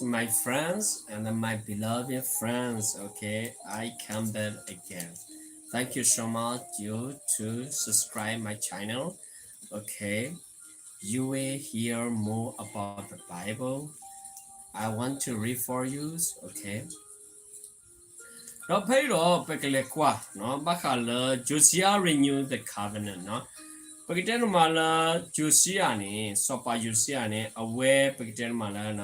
my friends and my beloved friends, okay, I come back again. Thank you so much you to subscribe my channel. Okay, you will hear more about the Bible. I want to read for you, okay. ဒီးဖဲအံၤဒီးပကလဲၤကွၢ်နီၤ ဘၣ်ဃးလၢ Josiah renew the covenant နီၤ. ပကတဲတမးလၢ Josiah န့ၣ် စီၤပၤ Josiah န့ၣ် အဝဲပကတဲတမးလၢ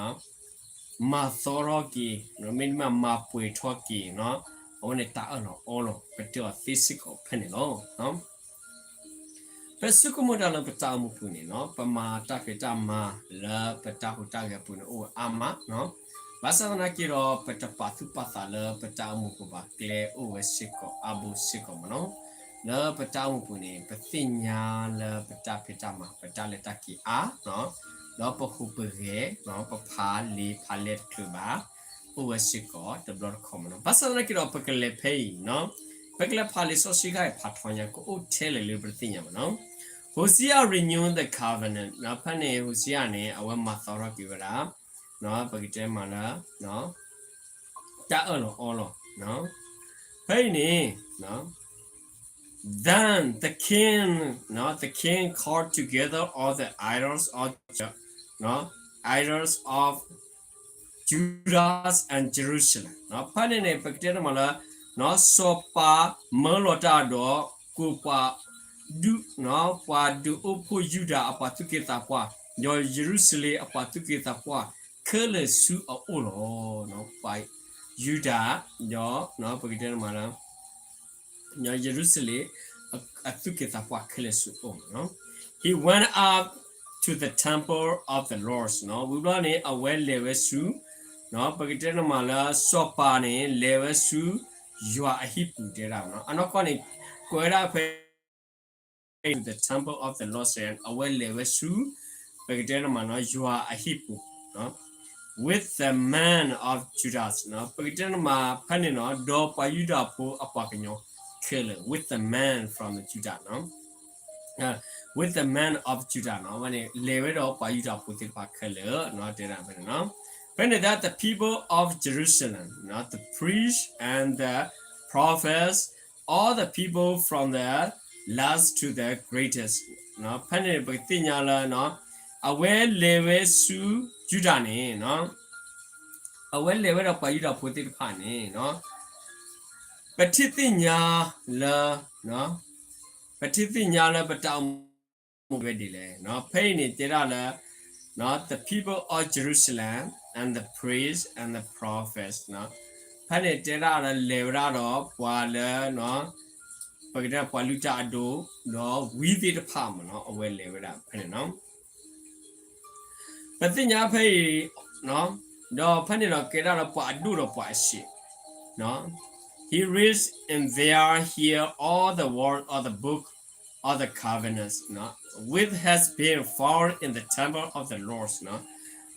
မၤသီထီၣ်က့ၤ မ့တမ့ၢ်မၤပှဲၤထီၣ်က့ၤနီၤ အဝဲန့ၣ်တၢ်အၢၣ်လီၤအီလီၤ ပတဲအီၤသ့စ့ၢ်ကီးဖဲန့ၣ်လီၤ. ပဆိကမိၣ်တၢ်လၢပတၢ်အိၣ်မူပူၤန့ၣ်နီၤ ပမၤတၢ်ဖံးတၢ်မၤလၢပတၢ်ဟူးတၢ်ဂဲၤပူၤန့ၣ် အိၣ်ဝဲအါမးနီၤ. ဘၣ်ဆၣ်သနာ်က့ဒီး ပတပာ်သူၣ်ပာ်သးလၢပတၢ်အိၣ်မူပူၤဘၣ် ကျဲအိၣ်ဝဲစ့ၢ်ကီး အါဘိစ့ၢ်ကီးမးနီၤ. လၢပတၢ်အိၣ်မူပူၤန့ၣ် ပသ့ၣ်ညါလၢပတၢ်ဖံးတၢ်မၤ ပတၢ်လဲၤတၢ်က့ၤအါနီၤ ဒီးပဟူးပဂဲၤနီၤ ပဖးလံာ်ဖးလဲၢ်တချုးဘၣ် အိၣ်ဝဲစ့ၢ်ကီးတဘျီတခီၣ်မးနီၤ. ဘၣ်ဆၣ်သနာ်က့ဒီး ပကလဲၤဖဲအံၤနီၤ ပကလဲၤဖးလံာ်စီဆှံခါအံၤဖးထီညါ ကအိၣ်ထဲလဲၣ်လၢပတသ့ၣ်ညါမးနီၤ. Hosea renew the covenant နီၤ ဖဲန့ၣ် Hosea န့ၣ် အဝဲမၤသီထီၣ်က့ၤဝဲဒၣ် ပကတဲမးလၢ တၢ်အၢၣ်လီၤအီလီၤ ဖဲအံၤန့ၣ် Then the king, no, the king called together all the elders of, no, elders of Judah and Jerusalem. ဖဲန့ၣ်န့ၣ် ပကတဲတမးလၢ စီၤပၤမၢလီၤတၢ်ဒီး ကိးပှၤဒုး, ပှၤဒုးအိၣ်ဖှိၣ်ယူဒၤအပှၤသူၣ်က့သးပှၢ်, ဒီးယရူၤၡလ့ၣ်အပှၤသူၣ်က့သးပှၢ်ခဲလၢာ်ဆူအအိၣ်လီၤ. ပှၤယူဒၤ, ဒီး ပကတဲတမးလၢ ယရူၤၡလ့ၣ်အသူၣ်က့သးပှၢ်ခဲလၢာ်ဆူအအိၣ်လီၤ. He went up to the temple of the Lord နီၤ. ဝံၤဘျီန့ၣ် အဝဲလဲၤဝဲဆူ, ပကတဲတမးလၢ စီၤပၤန့ၣ် လဲၤဝဲဆူ ယွၤအဟံၣ်ပူၤတဲဒၣ်နီၤ. အနီၢ်ကီၢ်န့ၣ် ကွဲးဒၣ်ဖဲ the temple of the Lord အဝဲလဲၤဝဲဆူ, ပကတဲတမးနီၤ ယွၤအဟံၣ်ပူၤ with the men of Judah နီၤ. ပကတဲတမးဖဲန့ၣ်နီၤ ဒီးပှၤယူဒၤဖိအပှၤကညီခဲလၢာ် with the men from the Judah နီၤ. with the men of Judah နီၤ. အဝဲန့ၣ် လဲၤဝဲဒီးပှၤယူဒၤဖိသ့ၣ်တဖၣ်ခဲလၢာ်နီၤ တဲဒၣ်ဖဲန့ၣ်နီၤ. ဖဲန့ၣ် that the people of Jerusalem, နီၤ, the priests and the prophets, all the people from the last to the greatest နီၤ. ဖဲန့ၣ် ပကသ့ၣ်ညါလၢနီၤ အဝဲလဲၤဝဲဆူယူဒၤန့ၣ်နီၤ အဝဲလဲၤဝဲဒီးပှၤယူဒၤဖိသ့ၣ်တဖၣ်န့ၣ်နီၤ ပထံၣ်သ့ၣ်ညါလၢ, ပထံၣ်သ့ၣ်ညါလၢပတၢ်အိၣ်မူဝဲဒ်လဲၣ်နီၤ. ဖဲအံၤန့ၣ်တဲဒၣ်လၢ the people of Jerusalem and the priests and the prophets နီၤ. ဖဲန့ၣ်တဲဒၣ်လၢလဲၤဝဲဒၣ်ဒီးပှၤလၢ ပကတဲပှၤလုၢ်တၢ်အဒိၣ် ဒီးဝံသ့ၣ်တဖၣ်မးနီၤ အဝဲလဲၤဝဲဒၣ်ဖဲန့ၣ်နီၤ. ပသ့ၣ်ညါဖဲအံၤ, ဒီးဖဲန့ၣ်ဒီးကဲဒၣ်လၢပှၤအဒိၣ်ဒီးပှၤအဆံး, He reads in their ear all the words of the book of the covenants, which has been found in the temple of the Lord နီၤ.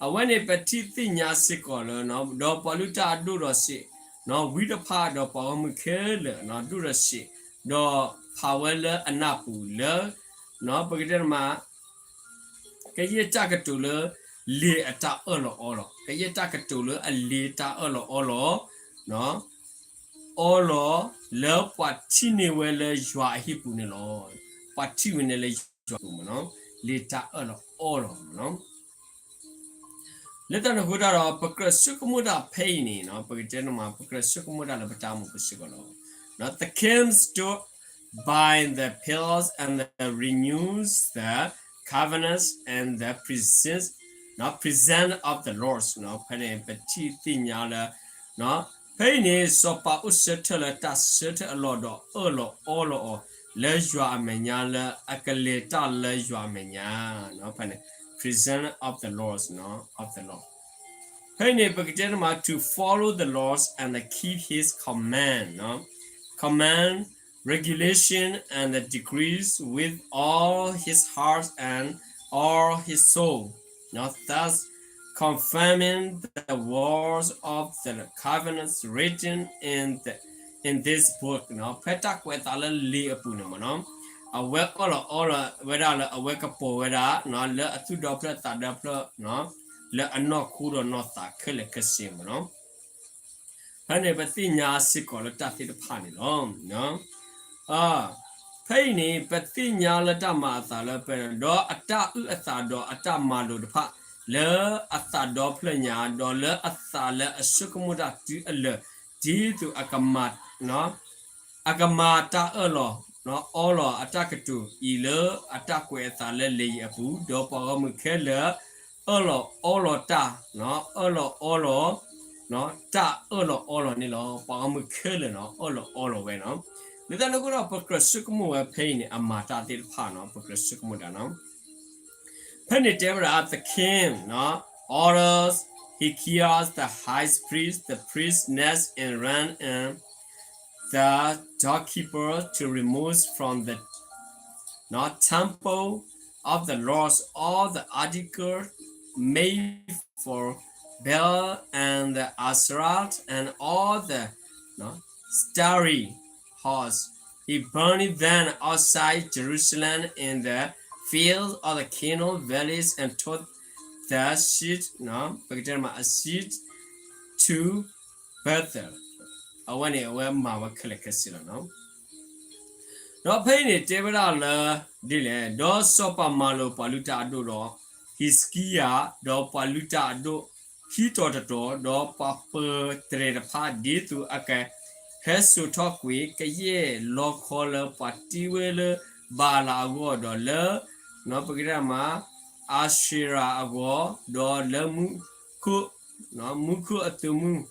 အဝဲန့ၣ်ပထံၣ်သ့ၣ်ညါစ့ၢ်ကီးလၢ ဒီးပှၤလုၢ်တၢ်အဒိၣ်ဒီးဆံး, ဝံတဖၣ်ဒီးပှၤဂီၢ်မုၢ်ခဲလၢာ် ဒိၣ်ဒီးဆံး, ဒီးဖးဝဲလၢအနၢ်ပူၤလၢ ပကတဲတမး ကယဲၢ်တၢ်ကတိၤလၢလံာ်အတၢ်အၢၣ်လီၤအီလီၤ, ကယဲၢ်တၢ်ကတိၤလၢအလံာ်တၢ်အၢၣ်လီၤအီလီၤ, အီလီၤလၢပှၤထံၣ်န့ၢ်ဝဲလၢယွၤအဟံၣ်ပူၤန့ၣ်လီၤ. ပှၤထံၣ်ဝဲန့ၣ်လၢယွၤအဟံၣ်ပူၤမးနီၤ, လံာ်တၢ်အၢၣ်လီၤအီလီၤမးနီၤ. လၢတၢ်န့ၣ်အဃိတၢ်ဒီး ပကြၢးဆိကမိၣ်တၢ်ဖဲအံၤန့ၣ်နီၤ, ပကတဲန့ၣ်မး ပကြၢးဆိကမိၣ်တၢ်လၢပတၢ်အိၣ်မူပူၤစ့ၢ်ကီးလီၤ. The king stood by the pillars and renews the covenants and the presence, presence of the Lord နီၤ. ဖဲန့ၣ် ပထံၣ်သ့ၣ်ညါလၢ ဖဲအံၤန့ၣ် စီၤပၤအိၣ်ဆၢထၢၣ်လၢတၢ်ဆၢထၢၣ်အလီၢ်ဒီးအၢၣ်လီၤအီလီၤအီၤ လၢယွၤအမဲာ်ညါလၢအကလဲၤတၢ်လၢယွၤအမဲာ်ညါ, ဖဲန့ၣ် presence of the Lord, of the Lord. ဖဲအံၤန့ၣ် ပကတဲန့ၣ်မး to follow the laws and keep his command, command, regulation and the decrees with all his heart and all his soul, thus confirming the words of the covenants written in the, in this book နီၤ. ဖဲတၢ်ကွဲးအသးလၢလံာ်အပူၤန့ၣ်မးနီၤ, အဝဲအၢၣ်လီၤအီလီၤဝဲဒၣ်လၢအဝဲကပိာ်ဝဲဒၣ် လၢအသူၣ်ဒီဖျၢၣ်သးဒီဖျၢၣ်နီၤ, လၢအနီၢ်ခိဒီးနီၢ်သးခဲလၢာ်ခဲဆ့မ့ၢ်နီၤ. ဖဲန့ၣ်ပသ့ၣ်ညါစ့ၢ်ကီးလၢတၢ်သ့ၣ်တဖၣ်န့ၣ်လီၤ. ဖဲအံၤန့ၣ် ပသ့ၣ်ညါလၢတၢ်မၤအသးလၢပ ဒီးအတၢ်အုၣ်အသးဒီးအတၢ်မၤလိာ်တဖၣ် လၢအသးဒီဖျၢၣ်ညါ ဒီးလၢအသးလၢအဆိကမိၣ်တၢ်တုၤအလၢာ် ဒ်သိးအကမၤ အကမၤတၢ်အၢၣ်လီၤ အီလီၤအတၢ်ကတိၤအံၤလၢအတၢ်ကွဲးအသးလၢလံာ်ယံၤအပူၤ, ဒီးပှၤဂီၢ်မုၢ်ခဲလၢာ် အၢၣ်လီၤအီလီၤတၢ်, အၢၣ်လီၤအီလီၤ တၢ်အၢၣ်လီၤအီလီၤန့ၣ်လီၤ. ပှၤဂီၢ်မုၢ်ခဲလၢာ်နီၤ အၢၣ်လီၤအီလီၤဝဲနီၤ. လၢတၢ်န့ၣ်အဃိဒီး ပကြၢးဆိကမိၣ်ဝဲဖဲအံၤန့ၣ် အမၤတ၁းသ့ၣ်တဖၣ်နီၤ ပကြၢးဆိကမိၣ်ဒၣ်နီၤ. ဖဲန့ၣ်တဲဝဲဒၣ် the king orders Hilkiah the high priest, the priest Nethan and Rezin and the doorkeeper to remove from the temple of the Lord all the articles made for Baal and the Asherah and all the starry horse. He burned them outside Jerusalem in the fields of the kingdom valleys and took the sheep, no, ပကတဲမး a sheep to Bethel. အဝဲန့ၣ် အဝဲမၤဝဲခဲလၢာ်ခဲဆ့လီၤနီၤ. ဒီးဖဲအံၤန့ၣ်တဲဝဲဒၣ်လၢ ဒ်လဲၣ်, ဒီးစီၤပၤမၤလိာ်ပှၤလုၢ်တၢ်အဒိၣ်ဒီး ဟံးစကံယၤ ဒီးပှၤလုၢ်တၢ်အဒိၣ် ခံတီၤတတီၤ, ဒီးပှၤပၢၤတြဲၤတဖၣ် ဒ်သိးအကဟဲစိာ်ထီၣ်ကွံာ် ကယဲၢ်လီခီလၢပှၤတ့ဝဲလၢဘၤလးအဂီၢ်, ဒီးလၢ ပကတဲမး အၤၡ့ရၤအဂီၢ်, ဒီးလၢမူခိၣ် မူခိၣ်အသုးမုၢ်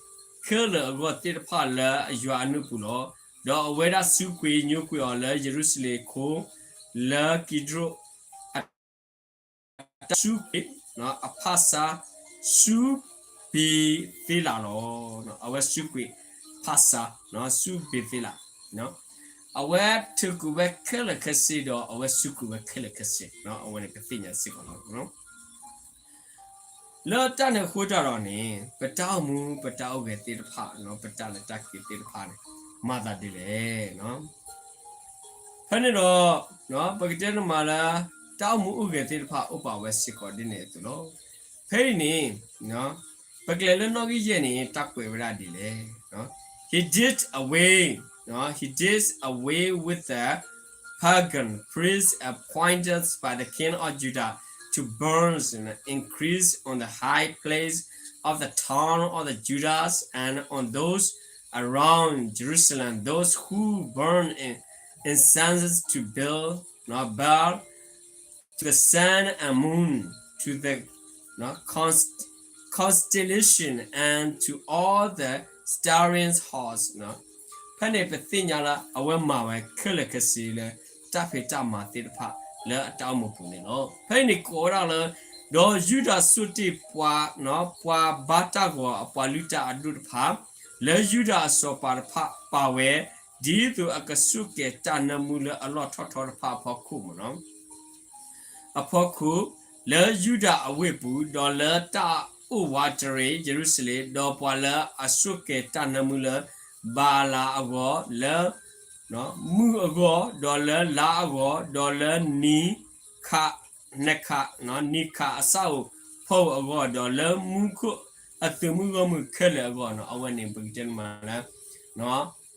ခဲလၢာ်အဂီၢ်သ့ၣ်တဖၣ်လၢအယွၤအနုၢ်ပူၤလီၤ. ဒီးအဝဲဒၣ်စူးကွံာ်ညိကွံာ်အီၤလၢယရူၤၡလ့ၣ်ခိ လၢကံးဒရိၣ် အတၢ်စူးကွံာ် အဖၣ်ဆါ စူးဘ့ၤသ့လးလီၤ. အဝဲစူးကွံာ်ဖၣ်ဆါ စူးဘ့ၤသ့လး, အဝဲထုးကွံာ်ဝဲခဲလၢာ်ခဲဆ့ဒီး အဝဲစူးကွံာ်ဝဲခဲလၢာ်ခဲဆ့, အဝဲန့ၣ်ပသ့ၣ်ညါစ့ၢ်ကီးလီၤ. လၢတၢ်န့ၣ်အဃိတၢ်ဒီးန့ၣ် ပတၢ်အိၣ်မူ ပတၢ်အိၣ်ဂဲၤသ့ၣ်တဖၣ် ပတၢ်လဲၤတၢ်က့ၤသ့ၣ်တဖၣ်န့ၣ် မၤသးဒ်လဲၣ်. ဖဲန့ၣ်ဒီး ပကတဲန့ၣ်မးလၢ တၢ်အိၣ်မူအိၣ်ဂဲၤသ့ၣ်တဖၣ်အိၣ်ပာ်ဝဲစ့ၢ်ကီးဒ်န့ၣ်အသိးလီၤ. ဖဲအံၤန့ၣ် ပကလဲၤလၢနီၣ်ဂံၢ်ယဲၢ်န့ၣ် တၢ်ကွဲးဝဲဒၣ်ဒ်လဲၣ်. He did away, he did away with the pagan priests appointed by the king of Judah to burn incense on the high place of the town of the Judah and on those around Jerusalem, those who burn incense to Baal, Baal, to the sun and moon, to the const- constellation, and to all the starry hosts. ဖဲန့ၣ်ပသ့ၣ်ညါလၢအဝဲမၤဝဲခဲလၢာ်ခဲဆ့လၢ တၢ်ဖံးတၢ်မၤသ့ၣ်တဖၣ်လၢအတၢ်အိၣ်မူပူၤန့ၣ်လီၤ. ဖဲအံၤန့ၣ်ကိးဝဲဒၣ်လၢ ဒီးယူဒၤဆိၣ်တ့ၢ်ပှၤ ပှၤဘါတၢ်ဂီၤအပှၤလုၢ်တၢ်အဒိၣ်တဖၣ် လၢယူဒၤအစီၤပၤတဖၣ်ပာ်ဝဲ ဒ်သိးအကစူၢ်က့ၤတၢ်နၢမူလၢအလီၢ်ထီၣ်ထီတဖၣ်အဖီခိၣ်မ့ၢ်နီၤ အဖီခိၣ် လၢယူဒၤအဝ့ၢ်ပူၤ ဒီးလၢတၢ်အိၣ်ဝးတရံးယရူၤၡလ့ၣ်, ဒီးပှၤလၢအစူၢ်က့ၤတၢ်နၢမူလၢ ဘၤလးအဂီၢ်, လၢမုၢ်အဂီၢ်, ဒီးလၢလါအဂီၢ်, ဒီးလၢနံၤခး, နခး, နံၤခးအဆၣ်ဧိၤဖီဧိၤအဂီၢ်, ဒီးလၢမူခိၣ်အသုးမုၢ်ဂီၢ်မုၢ်ခဲလၢာ်အဂီၢ်နီၤ, အဝဲန့ၣ်ပကတဲမးလၢ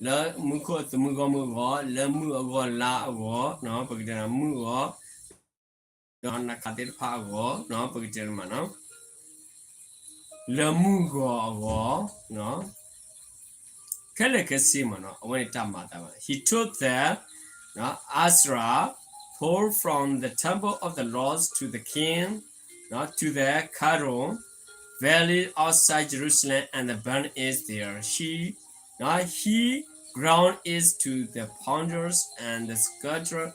လၢမူခိၣ်အသုးမုၢ်ဂီၢ်မုၢ်အဂီၢ်, လၢမုၢ်အဂီၢ်လါအဂီၢ်, ပကတဲမးမုၢ်အဂီၢ်, ဒီးနခးသ့ၣ်တဖၣ်အဂီၢ်, ပကတဲမးနီၤ, လၢမုၢ်ဂီၤအဂီၢ်, ခဲလၢာ်ခဲဆ့မ့ၢ်နီၤ, အဝဲန့ၣ်တၢ်မၤသးဘၣ်. He took the Asherah pole from the temple of the Lord to the king, to the Kidron Valley outside Jerusalem and burned it there. He, he ground it to the potters and scattered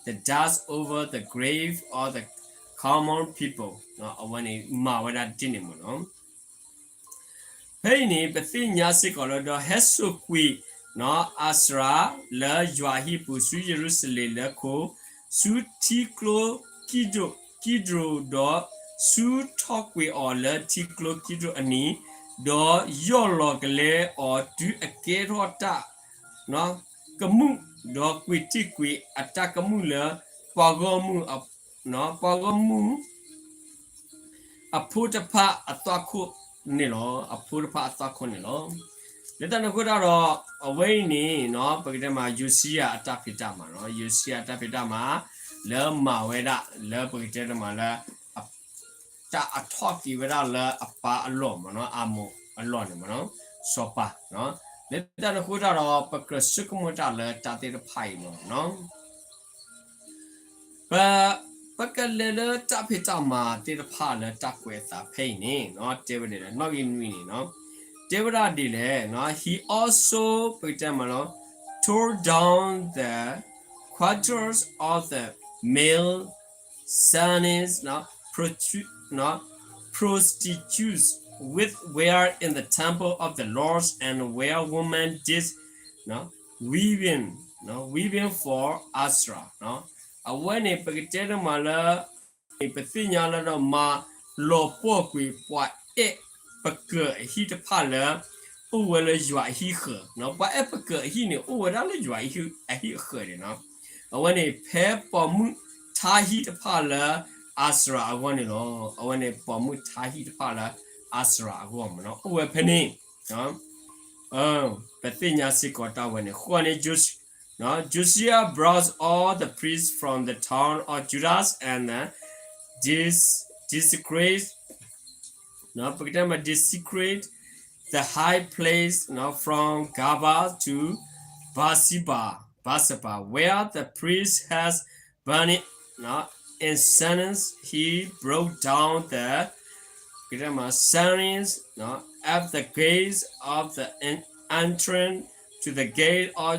the dust over the grave of the common people. အဝဲန့ၣ်မၤဝဲဒၣ်ဒ်န့ၣ်မ့ၢ်နီၤ. ဖဲအံၤန့ၣ် ပသ့ၣ်ညါစ့ၢ်ကီးလၢ ဒီးဟဲစိာ်ကွံာ် အၤစရၤ လၢယွၤအဟံၣ်ပူၤ ဆူယရူၤၡလ့ၣ်လၢခိ ဆူထံကျိကံဒိၣ်, ကံဒိၣ်, ဒီးဆူထီၣ်ကွံာ်အီၤလၢထံကျိကံဒိၣ်အနံၤ, ဒီးယီၢ်လီၤကလဲအီၤတုၤအကဲထီၣ်တၢ်ကမူၣ်, ဒီးကွံာ်တံၢ်ကွံာ်အတၢ်ကမူၣ်လၢပှၤဂီၢ်မုၢ်, ပှၤဂီၢ်မုၢ် အဖိတဖၣ်အသွၣ်ခိၣ်န့ၣ်လီၤ. အဖိတဖၣ်အသွၣ်ခိၣ်န့ၣ်လီၤ. လၢတၢ်န့ၣ်အဃိတၢ်ဒီး အဝဲအံၤန့ၣ် ပကတဲမး ယိၤၡံယၤအတၢ်ဖံးတၢ်မၤလီၤ. ယိၤၡံယၤအတၢ်ဖံးတၢ်မၤ လၢမၤဝဲဒၣ် လၢပကတဲတမးလၢ တၢ်အထီၣ်က့ၤဝဲဒၣ်လၢအပၢ်အလီၢ်မ့ၢ်နီၤ, အမိၢ်အလီၢ်န့ၣ်မ့ၢ်နီၤ, စီၤပၤ. လၢတၢ်န့ၣ်အဃိတၢ်ဒီး ပကြၢးဆိကမိၣ်တၢ်လၢတၢ်သ့ၣ်တဖၣ်အံၤမ့ၢ်နီၤ. ပ ပကလဲၤလၢတၢ်ဖံးတၢ်မၤသ့ၣ်တဖၣ်လၢတၢ်ကွဲးအသးဖဲအံၤန့ၣ် တဲဝဲဒ်လဲၣ်, နီၣ်ဂံၢ်နွံန့ၣ် တဲဝဲဒၣ်ဒ်လဲၣ်, he also ပကတဲမးလီၤ tore down the quarters of the male sons, prostitutes with were in the temple of the Lord, and were women did weaving, weaving for Asherah. အဝဲန့ၣ် ပကတဲတမးလၢ ပသ့ၣ်ညါလၢဒီးမၤလီၤပှီၢ်ကွံာ်ပှၤအဲၣ်ပကၢၤအဟံၣ်တဖၣ်လၢ အိၣ်ဝဲလၢယွၤအဟံၣ်ဃၢၤ, ပှၤအဲၣ်ပကၢၤအဟံၣ်န့ၣ် အိၣ်ဝဲဒၣ်လၢယွၤအဟံၣ်အဃၢၤန့ၣ်လီၤ. အဝဲန့ၣ် ဖဲပိာ်မုၣ်ထါဟံၣ်တဖၣ်လၢ အၤစရၤအဂီၢ်န့ၣ်လီၤ. အဝဲန့ၣ် ပိာ်မုၣ်ထါဟံၣ်တဖၣ်လၢ အၤစရၤအဂီၢ်မ့ၢ်နီၤ အိၣ်ဝဲဖဲန့ၣ် ပသ့ၣ်ညါစ့ၢ်ကီးတၢ်ဝဲန့ၣ် ဃိန့ၣ် Josiah brought all the priests from the town of Judah and dis- desecrate, ပကတဲမး desecrate the high place, from Gaba to Beersheba, Beersheba, where the priest has burning incense. He broke down the ပကတဲမး screens at the gates of the entrance to the gate of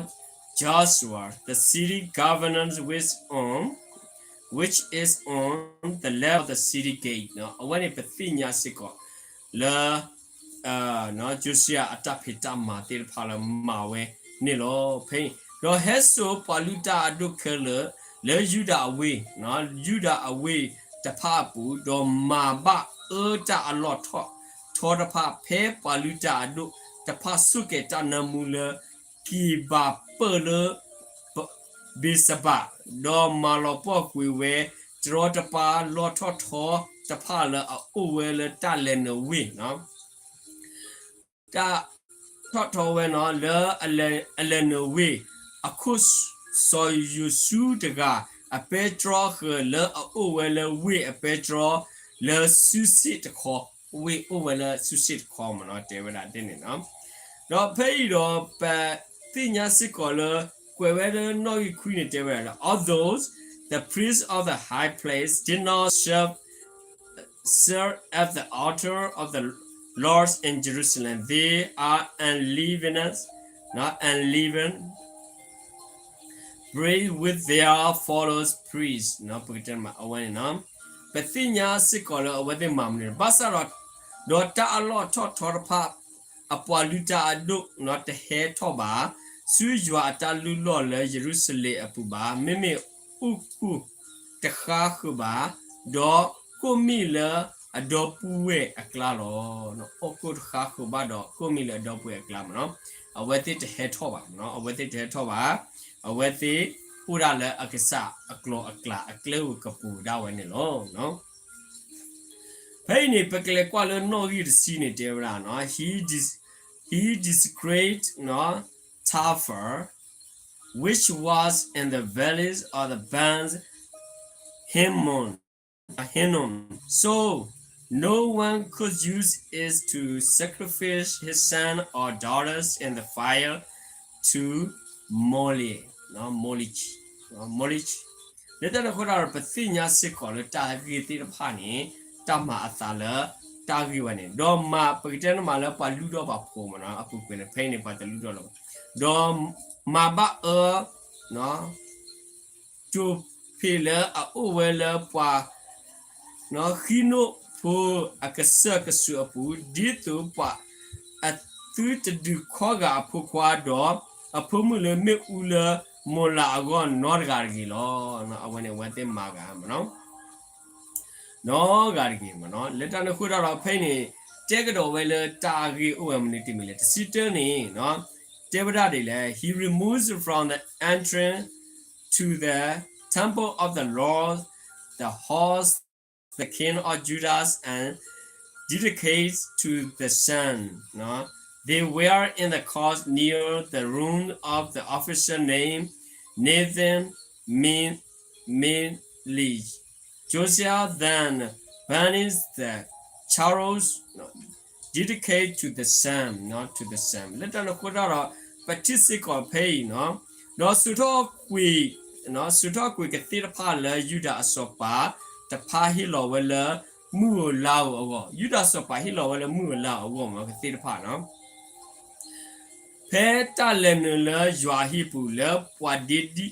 Joshua, the city governor, which on which is on the left of the city gate. အဝဲန့ၣ် ပသ့ၣ်ညါစ့ၢ်ကီးလၢ Josiah အတၢ်ဖံးတၢ်မၤသ့ၣ်တဖၣ်လၢမၤဝဲန့ၣ်လီၤ. ဖဲအံၤ ဒီးဟဲစိာ်ပှၤလုၢ်တၢ်အဒိၣ်ခဲလၢာ်လၢယူဒၤအဝ့ၢ်, ယူဒၤအဝ့ၢ်တဖၣ်အပူၤ, ဒီးမၤဘၣ်အၢတၢ်အလီၢ်ထီၣ်ထီတဖၣ် ဖဲပှၤလုၢ်တၢ်အဒိၣ်တဖၣ်ဆိၣ်ကဲၤတၢ်နၢမူလၢ ကံၢ်ဘၣ်ပၢၢ်လၢ ဘ့းစဘး, ဒီးမၤလီၤပှီၢ်ကွံာ်ဝဲ တရီတပါလီၢ်ထီၣ်ထီတဖၣ်လၢအအိၣ်ဝဲလၢတၢ်လဲၤနုာ်ဝ့ၢ် တၢ်ထီၣ်ထီဝဲနီၤ လၢအလဲၤနုာ်ဝ့ၢ်, အခိၣ်စီၤယိၤၡူတဂၤ အပဲတြီဃၢၤလၢအအိၣ်ဝဲလၢဝ့ၢ်အပဲတြီ လၢစုစ့ၣ်တခီ, ဝ့ၢ်အိၣ်ဝဲလၢစုစ့ၣ်တခီမ့ၢ်နီၤ တဲဝဲဒၣ်ဒ်န့ၣ်နီၤ. ဒီးဖဲအံၤဒီး ပသ့ၣ်ညါစ့ၢ်ကီးလၢ ကွဲးဝဲလၢနီၣ်ဂံၢ်ခွံန့ၣ်တဲဝဲဒၣ်လၢ although the priests of the high place did not serve serve at the altar of the Lord in Jerusalem, they are unleavened, not unleavened bread with their fellow priests. ပကတဲမးအဝဲန့ၣ်နီၤ ပသ့ၣ်ညါစ့ၢ်ကီးလၢအဝဲသ့ၣ်မၤမနုၤ ဘၣ်ဆၣ်ဒီး ဒီးတၢ်အလီၢ်ထီၣ်ထီတဖၣ် အပှၤလုၢ်တၢ်အဒိၣ်နီၤ တဟဲထီၣ်ဘၣ် ဆူယွၤအတၢ်လုၢ်လီၢ်လၢယရူၤၡလ့ၣ်အပူၤဘၣ်. မ့မ့ၢ်အိၣ်ကိၢ်တဃါဃုာ်ဘၣ်, ဒီးကိးမံၣ်လၢအဒီပုၢ်ဝဲၢ်အကျါလီၤ. အိၣ်ကိၢ်တဃါဃုာ်ဘၣ်ဒီး ကိးမံၣ်လၢအဒီပုၢ်ဝဲၢ်အကျါမ့ၢ်နီၤ အဝဲသ့ၣ်တဟဲထီၣ်ဘၣ်, အဝဲသ့ၣ်တဟဲထီၣ်ဘၣ်, အဝဲသ့ၣ်အိၣ်ဒၣ်လၢအကစၢ်အကျိၤအကျဲအကျဲဧိၤကပူၤဒၣ်ဝဲန့ၣ်လီၤ. ဖဲအံၤန့ၣ် ပကလဲၤကွၢ်လၢနီၣ်ဂံၢ်တဆံန့ၣ်တဲဝဲဒၣ်နီၤ he, he desecrated Tabor, which was in the valley of the Ben Hinnom, Hinnom. So no one could use it to sacrifice his sons or daughters in the fire to Molech, Molech, Molech. လၢတၢ်န့ၣ်အဃိဒီး ပသ့ၣ်ညါစ့ၢ်ကီးလၢတၢ်ဂ့ၢ်သ့ၣ်တဖၣ်န့ၣ် တၢ်မၤအသးလၢတၢ်ဂ့ၢ်ဝဲန့ၣ် ဒီးမၤ ပကတဲန့ၣ်မးလၢပှၤလုၢ်ထီၣ်ပာ်ဖှိၣ်မ့ၢ်နီၤ အပူၤကွံာ်န့ၣ် ဖဲအံၤန့ၣ် ပှၤတလုၢ်ထီၣ်လၢၤဘၣ်, ဒီးမၤဘၣ်အၢ ကၠိၤဖံးလၢအအိၣ်ဝဲလၢပှၤ ဃံနိၣ်ဖိအကစၢၢ်ကစူၤအပူၤ, ဒ်သိးပှၤအသုတဒုးခီဂာ်အဖိခွါ, ဒီးအဖိမုၣ်လၢမ့ၣ်အူလၢမိၤလၤအဂီၢ်နီတဂၤတဂ့ၤလီၤ. အဝဲန့ၣ် အဝဲသ့ၣ်မၤဂာ်မ့ၢ်နီၤ နီတဂၤတဂ့ၤမ့ၢ်နီၤ. လၢတၢ်န့ၣ်အဃိတၢ်ဒီး ဖဲအံၤန့ၣ် တဲကဒီးဝဲလၢတၢ်ဂ့ၢ်အိၣ်ဝဲမနုၤတမံၤလဲၣ်. တဆံတၢန့ၣ် တဲဝဲဒၣ်ဒ်လဲၣ်, he removed from the entrance to the temple of the Lord the horse the king of Judah and dedicated to the same. They were in the court near the room of the official named Nathan Mili. Josiah then banished the chariots dedicated to the same, to the same. လၢတၢ်န့ၣ်အဃိတၢ်ဒီး ပထံၣ်စ့ၢ်ကီးဖဲအံၤနီၤ, ဒီး စုးထီၣ်ကွံာ်ကသ့ၣ်တဖၣ်လၢယူဒၤအစီၤပၤတဖၣ်ဟ့ၣ်လီၤဝဲလၢမုၢ်ဧိၤလါဧိၤအဂီၢ်, ယူဒၤစီၤပၤဟ့ၣ်လီၤဝဲလၢမုၢ်ဧိၤလါဧိၤအဂီၢ်မ့ၢ်ကသ့ၣ်တဖၣ်နီၤ, ဖဲတၢ်လဲၤနုာ်လၢယွၤအဟံၣ်ပူၤလၢပှၤဒ့ဒံၣ်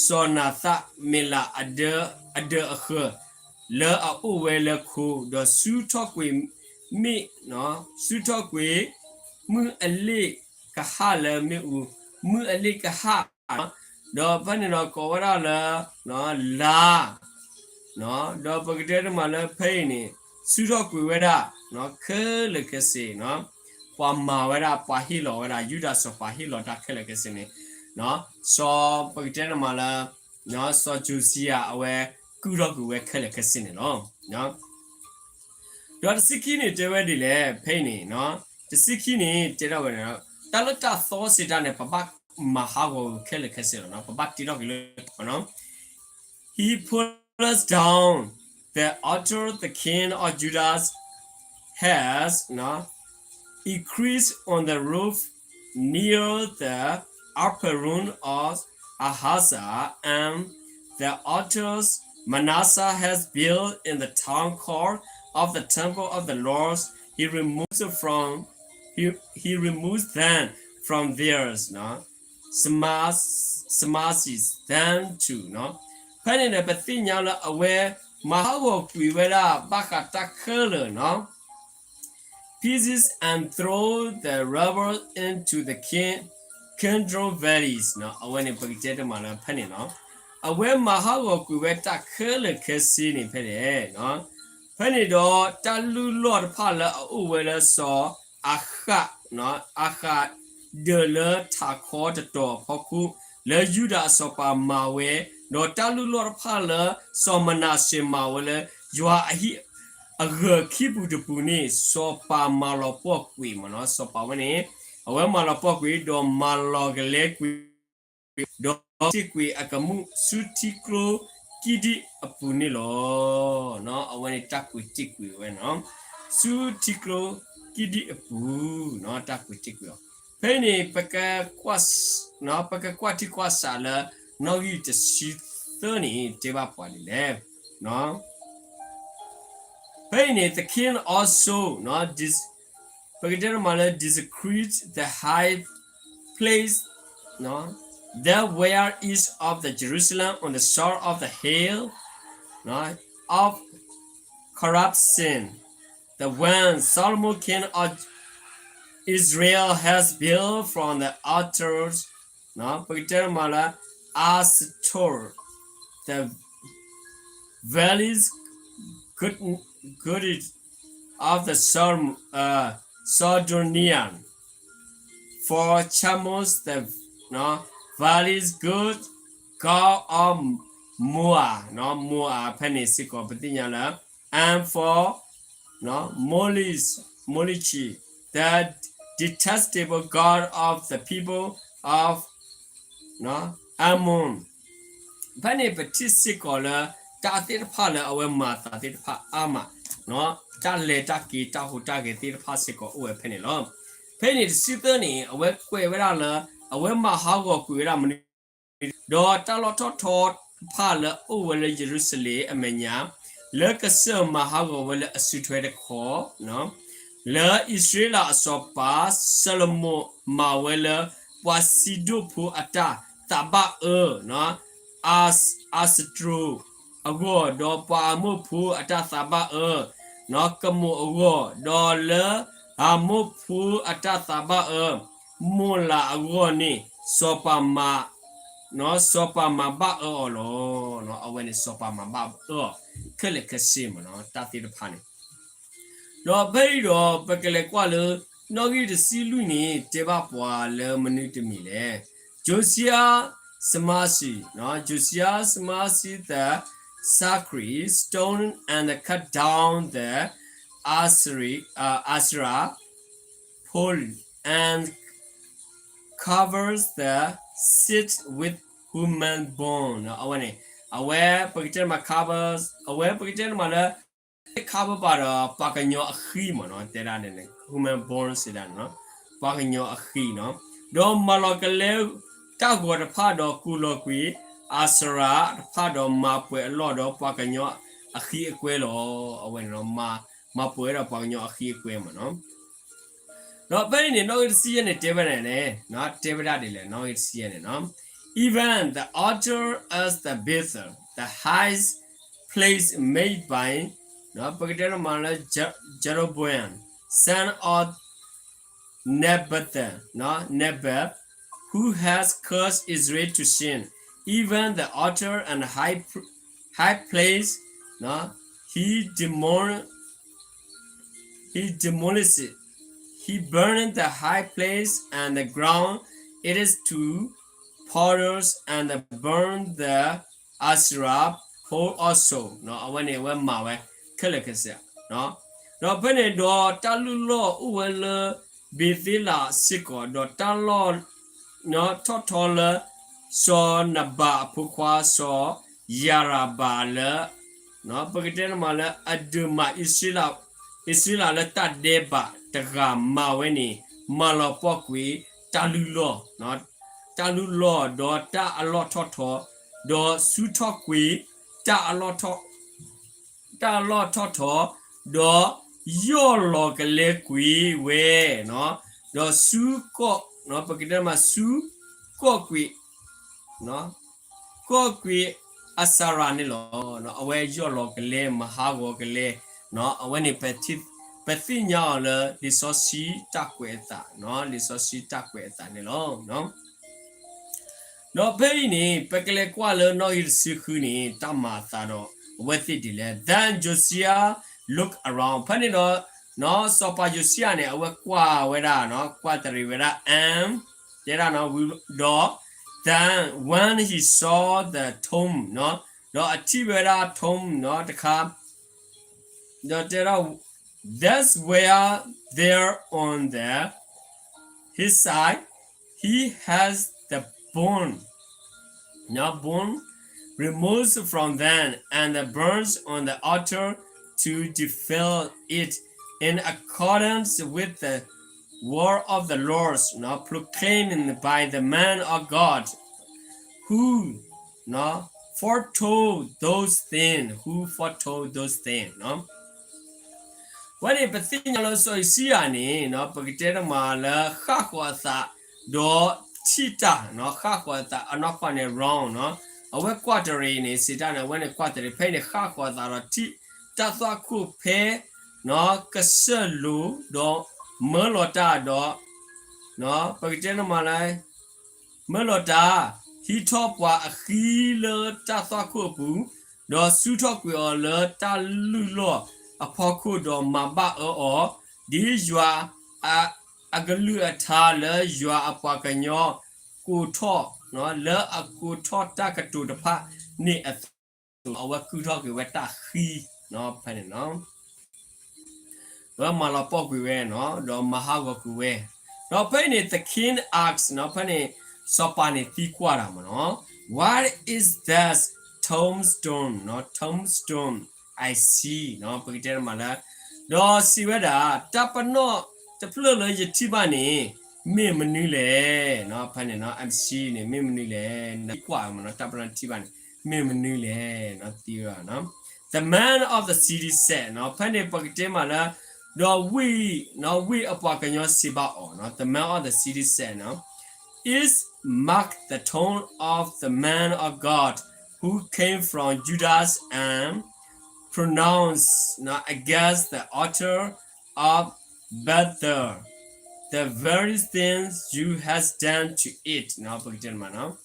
စီၤနၤသၣ်မ့ၢ်လးအဒၢအဃၢၤ လၢအအိၣ်ဝဲလၢခိ, ဒီးစုးထီၣ်ကွံာ်မ့ၣ်, စုးထီၣ်ကွံာ်မုၢ်အလ့ၣ်ကဟၣ်လၢမ့ၣ်အူ, မုၢ်အလ့ၣ်ကဟၣ်, ဒီးဖဲန့ၣ်ဒီးကိးဝဲဒၣ်လၢ လါ ဒီးပကတဲတမးလၢဖဲအံၤန့ၣ် စုးထီၣ်ကွံာ်ဝဲဒၣ် ခဲလၢာ်ခဲဆ့, ပှၤမၤဝဲဒၣ် ပှၤဟ့ၣ်လီၤဝဲဒၣ် ယူဒၤစီၤပၤဟ့ၣ်လီၤတၢ်ခဲလၢာ်ခဲဆ့န့ၣ်, စီၤပကတဲတမးလၢ စီၤယိၤၡံယၤအဝဲ ကုၢ်ထီၣ်ကွံာ်ဝဲခဲလၢာ်ခဲဆ့န့ၣ်လီၤ. ဒီးတဆံခံန့ၣ်တဲဝဲဒ်လဲၣ် ဖဲအံၤန့ၣ်, တဆံခံန့ၣ်တဲထီၣ်ဝဲန့ၣ်, တၢ်လၢတၢ်သီစံးတၢ်န့ၣ် ပဘၣ်မၤဟးဂီၤခဲလၢာ်ခဲဆ့လီၤ, ပဘၣ်တ့ထီၣ်က့ၤလၢ He pulled down the altar the king of Judah has erected on the roof near the upper room of Ahaz, and the altars Manasseh has built in the town court of the temple of the Lord, he removed from, he, he removed them from there, smashed them too. ဖဲန့ၣ်န့ၣ် ပသ့ၣ်ညါလၢအဝဲ မၤဟးဂီၤကွံာ်ဝဲဒၣ် ဘၣ်ဃးတၢ်ခဲလၢာ်နီၤ pieces and throw the rubble into the Kidron valleys. အဝဲန့ၣ် ပကတဲတမးလၢဖဲန့ၣ်နီၤ, အဝဲမၤဟးဂီၤကွံာ်ဝဲတၢ်ခဲလၢာ်ခဲဆ့န့ၣ်ဖဲန့ၣ်, ဖဲန့ၣ်ဒီး တၢ်လုၢ်လီၢ်တဖၣ်လၢအအိၣ်ဝဲလၢစီၤအဃး, အဃးဒၢးလၢထးခီတတီၤအဖီခိၣ် လၢယူဒၤအစီၤပၤမၤဝဲ, ဒီးတၢ်လုၢ်လီၢ်တဖၣ်လၢ စီၤမနၤၡ့မၤဝဲလၢ ယွၤအဟံၣ်အဂၢၤခံပူၤတပူၤန့ၣ် စီၤပၤမၤလီၤပှီၢ်ကွံာ်မ့ၢ်နီၤ, စီၤပၤဝဲန့ၣ် အဝဲမၤလီၤပှီၢ်ကွံာ် ဒီးမၤလီၤကလဲကွံာ် ဒီးတ့ၢ်ကွံာ်အကမူၣ်ဆူထံကျိကံဒံၣ်အပူၤန့ၣ်လီၤ. အဝဲန့ၣ်တၢ်ကွံာ်တ့ၢ်ကွံာ်ဝဲနီၤ, ဆူထံကျိကံဒံၣ်အပူၤ, တၢ်ကွံာ်တ့ၢ်ကွံာ်အီၤ, ဖဲအံၤန့ၣ် ပကကွၢ်ထံကွၢ်စးလၢ နီၣ်ဂံၢ်တဆံသၢန့ၣ် တဲဘၣ်ပှၤဒ်လဲၣ်. ဖဲအံၤန့ၣ် the king also, ပကတဲတမးလၢ desecrated the high place that were east of the Jerusalem on the shore of the hill of corruption, the one Solomon king of Israel has built from the altars, ပကတဲတမးလၢ Astor, the valleys good, good of the Sor, uh, Sidonian, for Chemosh, the, no, valleys good, God of Moab, နော်, Moab ဖဲန့ၣ်စ့ၢ်ကီး ပသ့ၣ်ညါလၢ and for, နော်, Molish, Molichi, the detestable god of the people of, နော်, Ammon. ဖဲန့ၣ်ပထံၣ်စ့ၢ်ကီးလၢ တၢ်သ့ၣ်တဖၣ်လၢအဝဲမၤသးသ့ၣ်တဖၣ်အါမး, နော်, တၢ်လဲၤတၢ်က့ၤ တၢ်ဟူးတၢ်ဂဲၤသ့ၣ်တဖၣ်စ့ၢ်ကီးအိၣ်ဝဲဖဲန့ၣ်လီၤ. ဖဲန့ၣ်တဆံသၢန့ၣ် အဝဲကွဲးဝဲဒၣ်လၢ အဝဲမၤဟးဂီၤကွံာ်ဝဲဒၣ်မနုၤ ဒီးတၢ်လီၢ်ထီၣ်ထီတဖၣ်လၢအအိၣ်ဝဲလၢယရူၤၡလ့ၣ်အမဲာ်ညါ, လၢကစၢၢ်မၤဟးဂီၤဝဲလၢအစုထွဲတခီ, လၢအံၣ်စရ့လးအစီၤပၤ စီၤၡလိၤမိၣ်မၤဝဲလၢ ပှၤစံဒိၣ်ဖိအတၢ်သးဘၣ်အၢ, အၤစတြိၤအဂီၢ်, ဒီးပှၤအၤမိၣ်ဖိအတၢ်သးဘၣ်အၢ, ကမိၣ်အဂီၢ်, ဒီးလၢအၤမိၣ်ဖိအတၢ်သးဘၣ်အၢ, မိၢ်လၢ်အဂီၢ်န့ၣ် စီၤပၤမၤ စီၤပၤမၤဘၣ်အၢအီၤလီၤ. အဝဲန့ၣ်စီၤပၤမၤဘၣ်အၢအီၤ ခဲလၢာ်ခဲဆ့မ့ၢ်နီၤ တၢ်သ့ၣ်တဖၣ်န့ၣ်. ဒီးဖဲအံၤဒီး ပကလဲၤကွၢ်လၢ နီၣ်ဂံၢ်တဆံလွံၢ်န့ၣ် တဲဘၣ်ပှၤလၢမနုၤတမံၤလဲၣ်. Josiah smashed, Josiah smashed the sacred stone and cut down the Asherah, uh, Asherah pole and covered the city with human bones အဝဲန့ၣ် အဝဲပကတဲမး cover အဝဲပကတဲမးလၢ cover ဘၣ်ဒီးပှၤကညီအဃံမ့ၢ်နီၤ တဲဒၣ်န့ၣ် human bone စံးဒၣ်န့ၣ်နီၤ ပှၤကညီအဃံနီၤ ဒီးမၤလီၤကလဲတၢ်ဂီၤတဖၣ်ဒီးကူၣ်လီၤကွံာ် Asherah တဖၣ်ဒီးမၤပှဲၤအလီၢ်ဒီးပှၤကညီအဃံအကွဲလီၤ အဝဲန့ၣ်နီၤ မၤပှဲၤဝဲဒီးပှၤကညီအဃံအကွဲမ့ၢ်နီၤ ဒီးဖဲအံၤန့ၣ် နီၣ်ဂံၢ်တဆံယဲၢ်န့ၣ် တဲဝဲဒၣ်န့ၣ် တဲဝဲဒၣ်ဒ်လဲၣ် နီၣ်ဂံၢ်တဆံယဲၢ်န့ၣ်နီၤ Even the altar at the Bethel, the highest place made by ပကတဲမးလၢ Jeroboam, son of Nebat, Nebat, who has caused Israel to sin, even the altar and high, high place, he demol He demolished, he burned the high place and ground it to powder and burned the Asherah pole also. အဝဲန့ၣ် အဝဲမၤဝဲခဲလၢာ်ခဲဆ့ ဒီးဖဲန့ၣ်ဒီးတၢ်လုၢ်လီၢ်အိၣ်ဝဲလၢ ဘ့ၤသ့လးစ့ၢ်ကီး, ဒီးတၢ်လီၢ်ထီၣ်ထီလၢ စီၤနဘၤအဖိခွါစီၤယၤရဘၤလၢ ပကတဲန့ၣ်မးလၢအဒုးမၤ အံၣ်စရ့လးလၢတၢ်ဒဲးဘးတဂၤမၤဝဲန့ၣ် မၤလီၤပှီၢ်ကွံာ်တၢ်လုၢ်လီၢ်, တၢ်လုၢ်လီၢ်ဒီးတၢ်အလီၢ်ထီၣ်ထီ, ဒီးဆူထီၣ်ကွံာ်တၢ်အလီၢ်ထီၣ် တၢ်အလီၢ်ထီၣ်ထီ, ဒီးယီၢ်လီၤကလဲကွံာ်ဝဲ, ဒီးဆူကီၢ်, ပကတဲမးဆူကီၢ်ကွံာ်, ကီၢ်ကွံာ်အစၤရၤန့ၣ်လီၤ. အဝဲယီၢ်လီၤကလဲ မၤဟးဂီၤကလဲ, အဝဲန့ၣ် ပသ့ၣ်ညါအီၤလၢလံာ်စီဆှံတၢ်ကွဲးအသး, လံာ်စီဆှံတၢ်ကွဲးအသးန့ၣ်လီၤ. ဒီးဖဲအံၤန့ၣ် ပကလဲၤကွၢ်လၢနီၣ်ဂံၢ်တဆံဃုန့ၣ် တၢ်မၤအသးဒီးအဝဲသ့ၣ်ဒ်လဲၣ်. Then Josiah looked around. ဖဲန့ၣ်ဒီး စီၤပၤယိၤၡံယၤန့ၣ် အဝဲကွၢ်ဝဲဒၣ်, ကွၢ်တရံးဝဲဒၣ် and တဲဒၣ်, ဒီး then when he saw the tomb, ဒီးအထံၣ်ဝဲဒၣ် tomb တခါ ဒီးတဲဒၣ်, that's where there on the his side, he has the bone, bone removed from them and burns on the altar to defile it in accordance with the word of the Lord, proclaimed by the man of God who foretold those things, who foretold those things. ဝဲန့ၣ် ပသ့ၣ်ညါလၢစီၤယိၤၡံယၤန့ၣ် ပကတဲတမးလၢဃၣ်ဃီၤအသး ဒီးထံၣ်တၢ်, ဃၣ်ဃီၤအသးအနီၢ်ကီၢ်န့ၣ် wrong, အဝဲကွၢ်တရံးန့ၣ် စံးတၢ်န့ၣ် အဝဲန့ၣ်ကွၢ်တရံး ဖဲအံၤန့ၣ် ဃၣ်ဃီၤအသးဒီးထံၣ်တၢ်သွၣ်ခိၣ်ဖဲ ကစၢၢ်လိၤ ဒီးမၢလီၤတၢ်ဒီး ပကတဲတမးလၢ မၢလီၤတၢ် ဟံးထီၣ်ပှၤအဃံလၢတၢ်သွၣ်ခိၣ်အပူၤ, ဒီးဆူထီၣ်ကွံာ်အီၤလၢတၢ်လုၢ်လီၢ်အဖီခိၣ်, ဒီးမၤဘၣ်အၢအီၤ, ဒ်ယွၤအကလုၢ်အကထါလၢယွၤအပှၤကညီ ကိးထီၣ်, လၢအကိးထီၣ်တၢ်ကတိၤတဖၣ်န့ၣ်အသိး, အဝဲကုၢ်ထီၣ်က့ၤဝဲတၢ်ဃံဖဲန့ၣ်လီၤ. ဝဲမၤလီၤပှီၢ်ကွံာ်ဝဲ, ဒီးမၤဟးဂီၤကွံာ်ဝဲ, ဒီးဖဲအံၤန့ၣ် the king asked, ဖဲန့ၣ် စီၤပၤန့ၣ်သံကွၢ်တၢ်မးနီၤ, what is that tombstone, tombstone I see, ပကတဲတမးလၢ, ဒီးစံးဝဲဒၣ် တၢ်ပနီၣ်တဖျၢၣ်လၢယထံၣ်ဘၣ်န့ၣ် မ့ၢ်မနုၤလဲၣ်, ဖဲန့ၣ် I see န့ၣ် မ့ၢ်မနုၤလဲၣ်, သံကွၢ်မးနီၤ တၢ်ပနီၣ်ထံၣ်ဘၣ်န့ၣ် မ့ၢ်မနုၤလဲၣ်, သံဝဲ The man of the city said, ဖဲန့ၣ်ပကတဲမးလၢ, ဒီးဝ့ၢ်, ဝ့ၢ်အပှၤကညီစံးဘၣ်အီၤ, the man of the city said, is marked the tomb of the man of God who came from Judah and pronounced against the altar of Bethel the very things you has done to it, ပကတဲမးနီၤ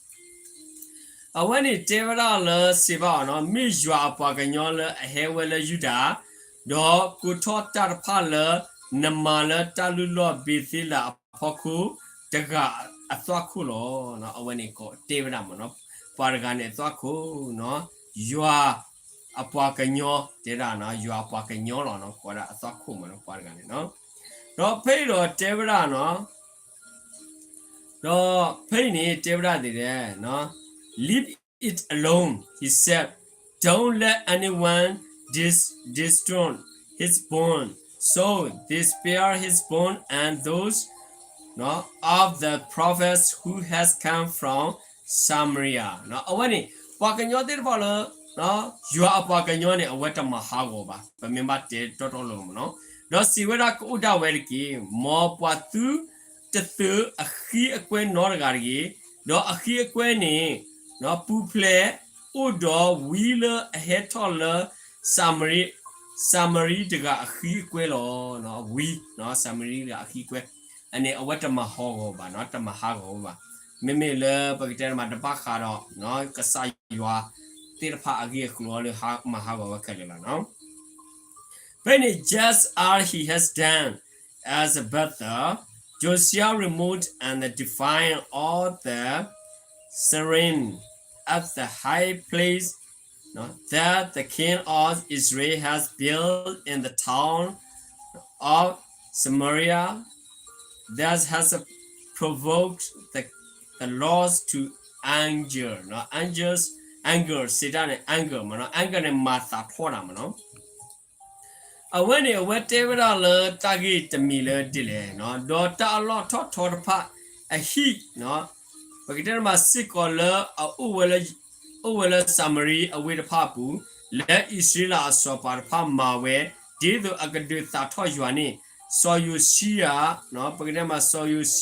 အဝဲန့ၣ်တဲဝဲဒၣ်လၢစံးဘၣ်အီၤနီၤ, မ့ၢ်ယွၤအပှၤကညီလၢအဟဲဝဲလၢယူဒၤ, ဒီးကိးထီၣ်တၢ်တဖၣ်လၢ နမၤလၢတၢ်လုၢ်လီၢ်ဘ့ၤသ့လးအဖီခိၣ်တဂၤအသွၣ်ခိၣ်လီၤ. အဝဲန့ၣ်ကိးတဲဝဲဒၣ်မးနီၤ, ပှၤတဂၤန့ၣ်အသွၣ်ခိၣ်, ယွၤ အပှၤကညီတဲဒၣ်နီၤ ယွၤအပှၤကညီလီၤနီၤ ကိးဒၣ်အသွၣ်ခိၣ်မးနီၤ ပှၤတဂၤန့ၣ်နီၤ. ဒီးဖဲအံၤဒီးတဲဝဲဒၣ်နီၤ ဒီးဖဲအံၤန့ၣ်တဲဝဲဒၣ်ဒ်လဲၣ်, leave it alone, he said, don't let anyone dis- disturb his bond. So they spare his bond and those of the prophets who has come from Samaria. အဝဲန့ၣ် ပှၤကညီသ့ၣ်တဖၣ်လၢ ယွၤအပှၤကညီန့ၣ် အဝဲတမၤဟးဂီၤဘၣ်, ပမ့ၢ်ဘၣ်တဲတီတီလိၤလိၤမးနီၤ. ဒီးစံးဝဲဒၣ် ကအိၣ်ဒၣ်ဝဲတက့ၢ်, မ်ပှၤသုတသုးအဃံအကွဲနီတဂၤတဂ့ၤ, ဒီးအဃံအကွဲန့ၣ် ပူၤဖျဲးအိၣ်ဒီးဝံလၢအဟဲထီၣ်လၢ စၤမရံ, စၤမရံတဂၤအဃံအကွဲလီၤ. ဝံ, စၤမရံတဂၤအဃံအကွဲ, အန့ၣ်အဝဲတမၤဟးဂီၤဘၣ်နီၤ, တမၤဟးဂီၤဝဲဘၣ်. မ့မ့ၢ်လၢပကတဲတမးတဘၣ်ဃးဒီး ကစၢ်ယွၤသ့ၣ်တဖၣ်အဂ့ၢ်အကျိၤလၢဟးမၤဟးဂီၤဝဲခဲလၢာ်လီၤနီၤ. ဖဲန့ၣ် just as he has done as Bethel, Josiah removed and defiled all the shrine at the high place that the king of Israel has built in the town of Samaria, that has provoked the, the Lord to anger, နီၤ, angers, anger စံးတၢ်န့ၣ် anger မးနီၤ, anger န့ၣ် မၤသးထီၣ်တၢ်မးနီၤ. အဝဲန့ၣ် အဝဲတဲဝဲဒၣ်လၢတၢ်ဂ့ၢ်တမံၤလၢဒ်လဲၣ်, ဒီးတၢ်အလီၢ်ထီၣ်ထီတဖၣ်အဟံၣ်, ပကတဲတမးစ့ၢ်ကီးလၢအအိၣ်ဝဲလၢ အိၣ်ဝဲလၢစၤမရံအဝ့ၢ်တဖၣ်အပူၤ, လၢအံၣ်စရ့လးအစီၤပၤတဖၣ်မၤဝဲ, ဒ်သိးအကဒုးသးထီၣ်ယွၤန့ၣ်, စီၤယိၤၡံယၤ, ပကတဲမးစီၤယိၤ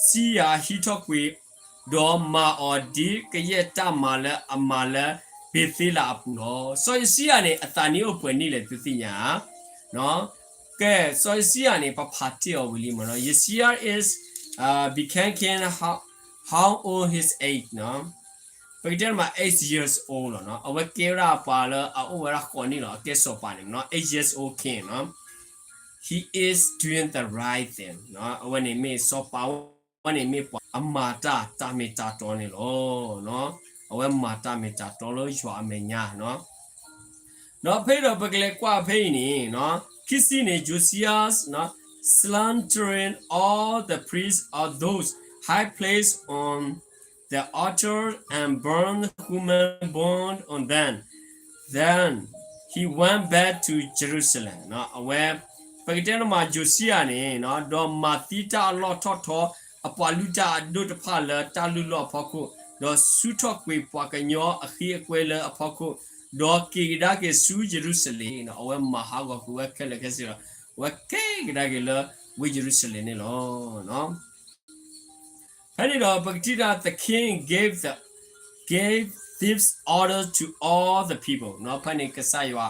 ၡံယၤဟံးထီၣ်ကွံာ် ဒီးမၤအီၤဒ်ကယဲၢ်တၢ်မၤလၢအမၤလၢဘ့ၤသ့လးအပူၤလီၤ. စီၤယိၤၡံယၤန့ၣ် အသးနံၣ်အိၣ်ပှဲၤနံၣ်လဲၣ် သုသ့ၣ်ညါဧါ. ကဲ, စီၤယိၤၡံယၤန့ၣ် ပဖးတ့ၢ်အီၤဝံၤလံမးနီၤ. Yosiah is, uh, became king how, how old his age နီၤ. ပကတဲမး eight years old လီၤနီၤ. အဝဲကဲဝဲဒၣ်ပှၤလၢအအိၣ်ဝဲဒၣ်ဃိးနံၣ်လီၤ. အကဲစီၤပၤန့ၣ်မးနီၤ, eight years old king နီၤ. He is doing the right thing နီၤ. အဝဲန့ၣ်မ့ၢ်စီၤပၤ အဝဲန့ၣ်မ့ၢ်ပှၤအမၤတၢ်တၢ်မ့ၢ်တၢ်တီန့ၣ်လီၤ. အဝဲမၤတၢ်မ့ၢ်တၢ်တီလၢယွၤအမဲာ်ညါနီၤ. ဒီးဖဲဒီးပကလဲၤကွၢ်ဖဲအံၤန့ၣ်, ခံဆံန့ၣ် Josiah slaughtered all the priests of those high places on the altar and burned human bones on them. Then he went back to Jerusalem. အဝဲ ပကတဲန့ၣ်မး ယိၤၡံယၤန့ၣ်, ဒီးမၤသံတၢ်အလီၢ်ထီၣ်ထီ အပှၤလုၢ်တၢ်အဒိၣ်တဖၣ်လၢတၢ်လုၢ်လီၢ်အဖီခိၣ်, ဒီးဆူၣ်ထီၣ်ကွံာ်ပှၤကညီအဃံအကွဲလၢအဖီခိၣ်, ဒီးက့ၤကဒါက့ၤဆူယရူၤၡလ့ၣ်, အဝဲမၤဟးဂီၤကွံာ်ဝဲခဲလၢာ်ခဲဆ့ဒီး အဝဲက့ၤကဒါက့ၤလၢဝ့ၢ်ယရူၤၡလ့ၣ်န့ၣ်လီၤ. ဖဲန့ၣ်ဒီး ပကထံၣ်ဒၣ် the king gave the, gave this order to all the people. ဖဲန့ၣ်ကစၢ်ယွၤ,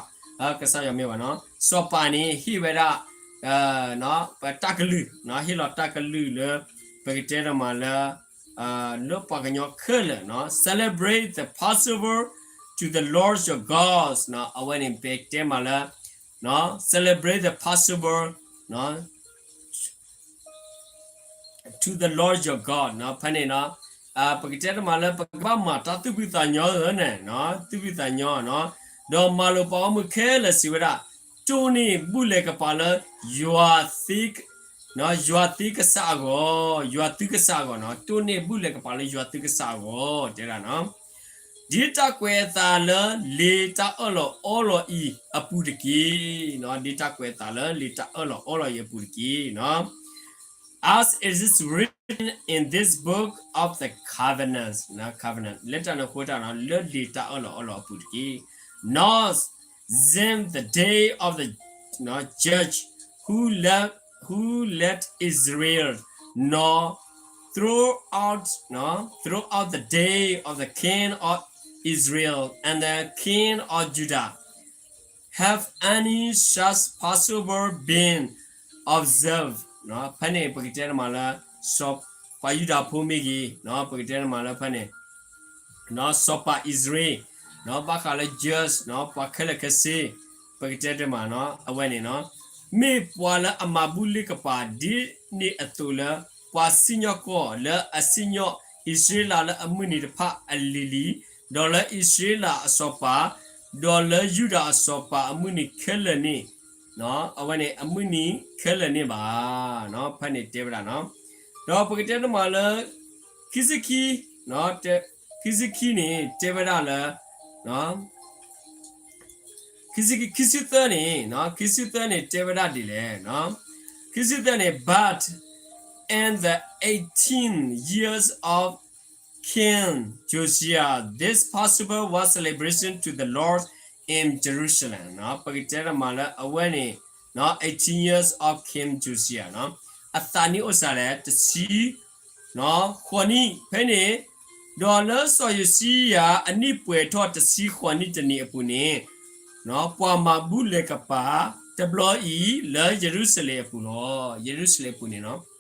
ကစၢ်ယွၤမ့ၢ်ဘၣ်နီၤ, စီၤပၤန့ၣ် ဟ့ၣ်ဝဲဒၣ် ပတၢ်ကလုၢ်, ဟ့ၣ်လီၤတၢ်ကလုၢ်လၢ ပကတဲတမးလၢ လၢပှၤကညီခဲလၢာ်နီၤ, celebrate the Passover to the Lord your God နီၤ, အဝဲန့ၣ် ပတဲမးလၢ celebrate the Passover to the Lord your God နီၤ, ဖဲန့ၣ်နီၤ, ပကတဲတမးလၢ ပကဘၣ်မၤတၢ်သူၣ်ဖှံသးညီဧၢန့ၣ်, သူၣ်ဖှံသးညီနီၤ, ဒီးမၤလိာ်ပှၤဂီၢ်မုၢ်ခဲလၢာ်စံးဝဲဒၣ်, တိၢ်န့ၢ်ဘူၣ်လဲၤကပၤလၢ ယွၤသ့ကစၢ်အဂီၢ်, ယွၤသုကစၢ်အဂီၢ်နီၤ, တိၢ်န့ၢ်ဘူၣ်လဲၤကပၤလၢယွၤသုကစၢ်အဂီၢ် တဲဒၣ်နီၤ, ဒ်တၢ်ကွဲးအသးလၢလံာ်တၢ်အၢၣ်လီၤအီလီၤအံၤအပူၤတက့ၢ်, ဒ်တၢ်ကွဲးအသးလၢလံာ်တၢ်အၢၣ်လီၤအီလီၤအံၤအပူၤတက့ၢ်နီၤ, as it is written in this book of the covenant, covenant လၢတၢ်န့ၣ်အဃိတၢ်နီၤ, လၢလံာ်တၢ်အၢၣ်လီၤအီလီၤအပူၤတက့ၢ်, not since the day of the judge who left, who left Israel, nor throughout, throughout the day of the king of Israel and the king of Judah have any such Passover been observed. ဖဲန့ၣ် ပကတဲတမးလၢ စီၤပၤယူဒၤဖိမ့ၢ်ဂ့ၤ, ပကတဲတမးလၢဖဲန့ၣ် စီၤပၤအံၣ်စရ့လး, ဘၣ်ဃးလၢ Jews ပှၤခဲလၢာ်ခဲဆ့, ပကတဲတမး အဝဲန့ၣ် မ့ၢ်ပှၤလၢအမၤဘူၣ်လ့ၤကပၤ ဒ်န့ၣ်အသိးလၢ ပှၤစံၣ်ညီၣ်ကွီၢ်လၢအစံၣ်ညီၣ်အံၣ်စရ့လးလၢအမုၢ်နံၤတဖၣ်အလံၤလံၤ, ဒီးလၢအံၣ်စရ့လးအစီၤပၤ ဒီးလၢယူဒၤအစီၤပၤအမုၢ်နံၤခဲလၢာ်န့ၣ်, အဝဲန့ၣ်အမုၢ်နံၤခဲလၢာ်န့ၣ်ဘၣ်, ဖဲန့ၣ်တဲဝဲဒၣ်နီၤ. ဒီးပကတဲတမးလၢ ခံဆံခံ, ခံဆံခံန့ၣ်တဲဝဲဒၣ်လၢ ခံဆံခံ ခံဆံသၢန့ၣ်, ခံဆံသၢန့ၣ်တဲဝဲဒၣ်ဒ်လဲၣ်, ခံဆံသၢန့ၣ် but in the eighteen years of King Josiah, this Passover was celebration to the Lord in Jerusalem. ပကတဲတမးလၢအဝဲန့ၣ် eighteen years of King Josiah နီၤ, အသးနံၣ်အိၣ်စ့ၢ်လဲၣ် တဆံ ဃိးနံၣ်ဖဲန့ၣ်, ဒီးလၢစီၤယိၤၡံယၤအနံၣ်ပှဲၤထီၣ်တဆံဃိးနံၣ်တနံၣ်အပူၤန့ၣ်, ပှၤမၤဘူၣ်လဲၤကပၤတဘျီအံၤ လၢယရူၤၡလ့ၣ်အပူၤလီၤ. ယရူၤၡလ့ၣ်အပူၤန့ၣ်နီၤ,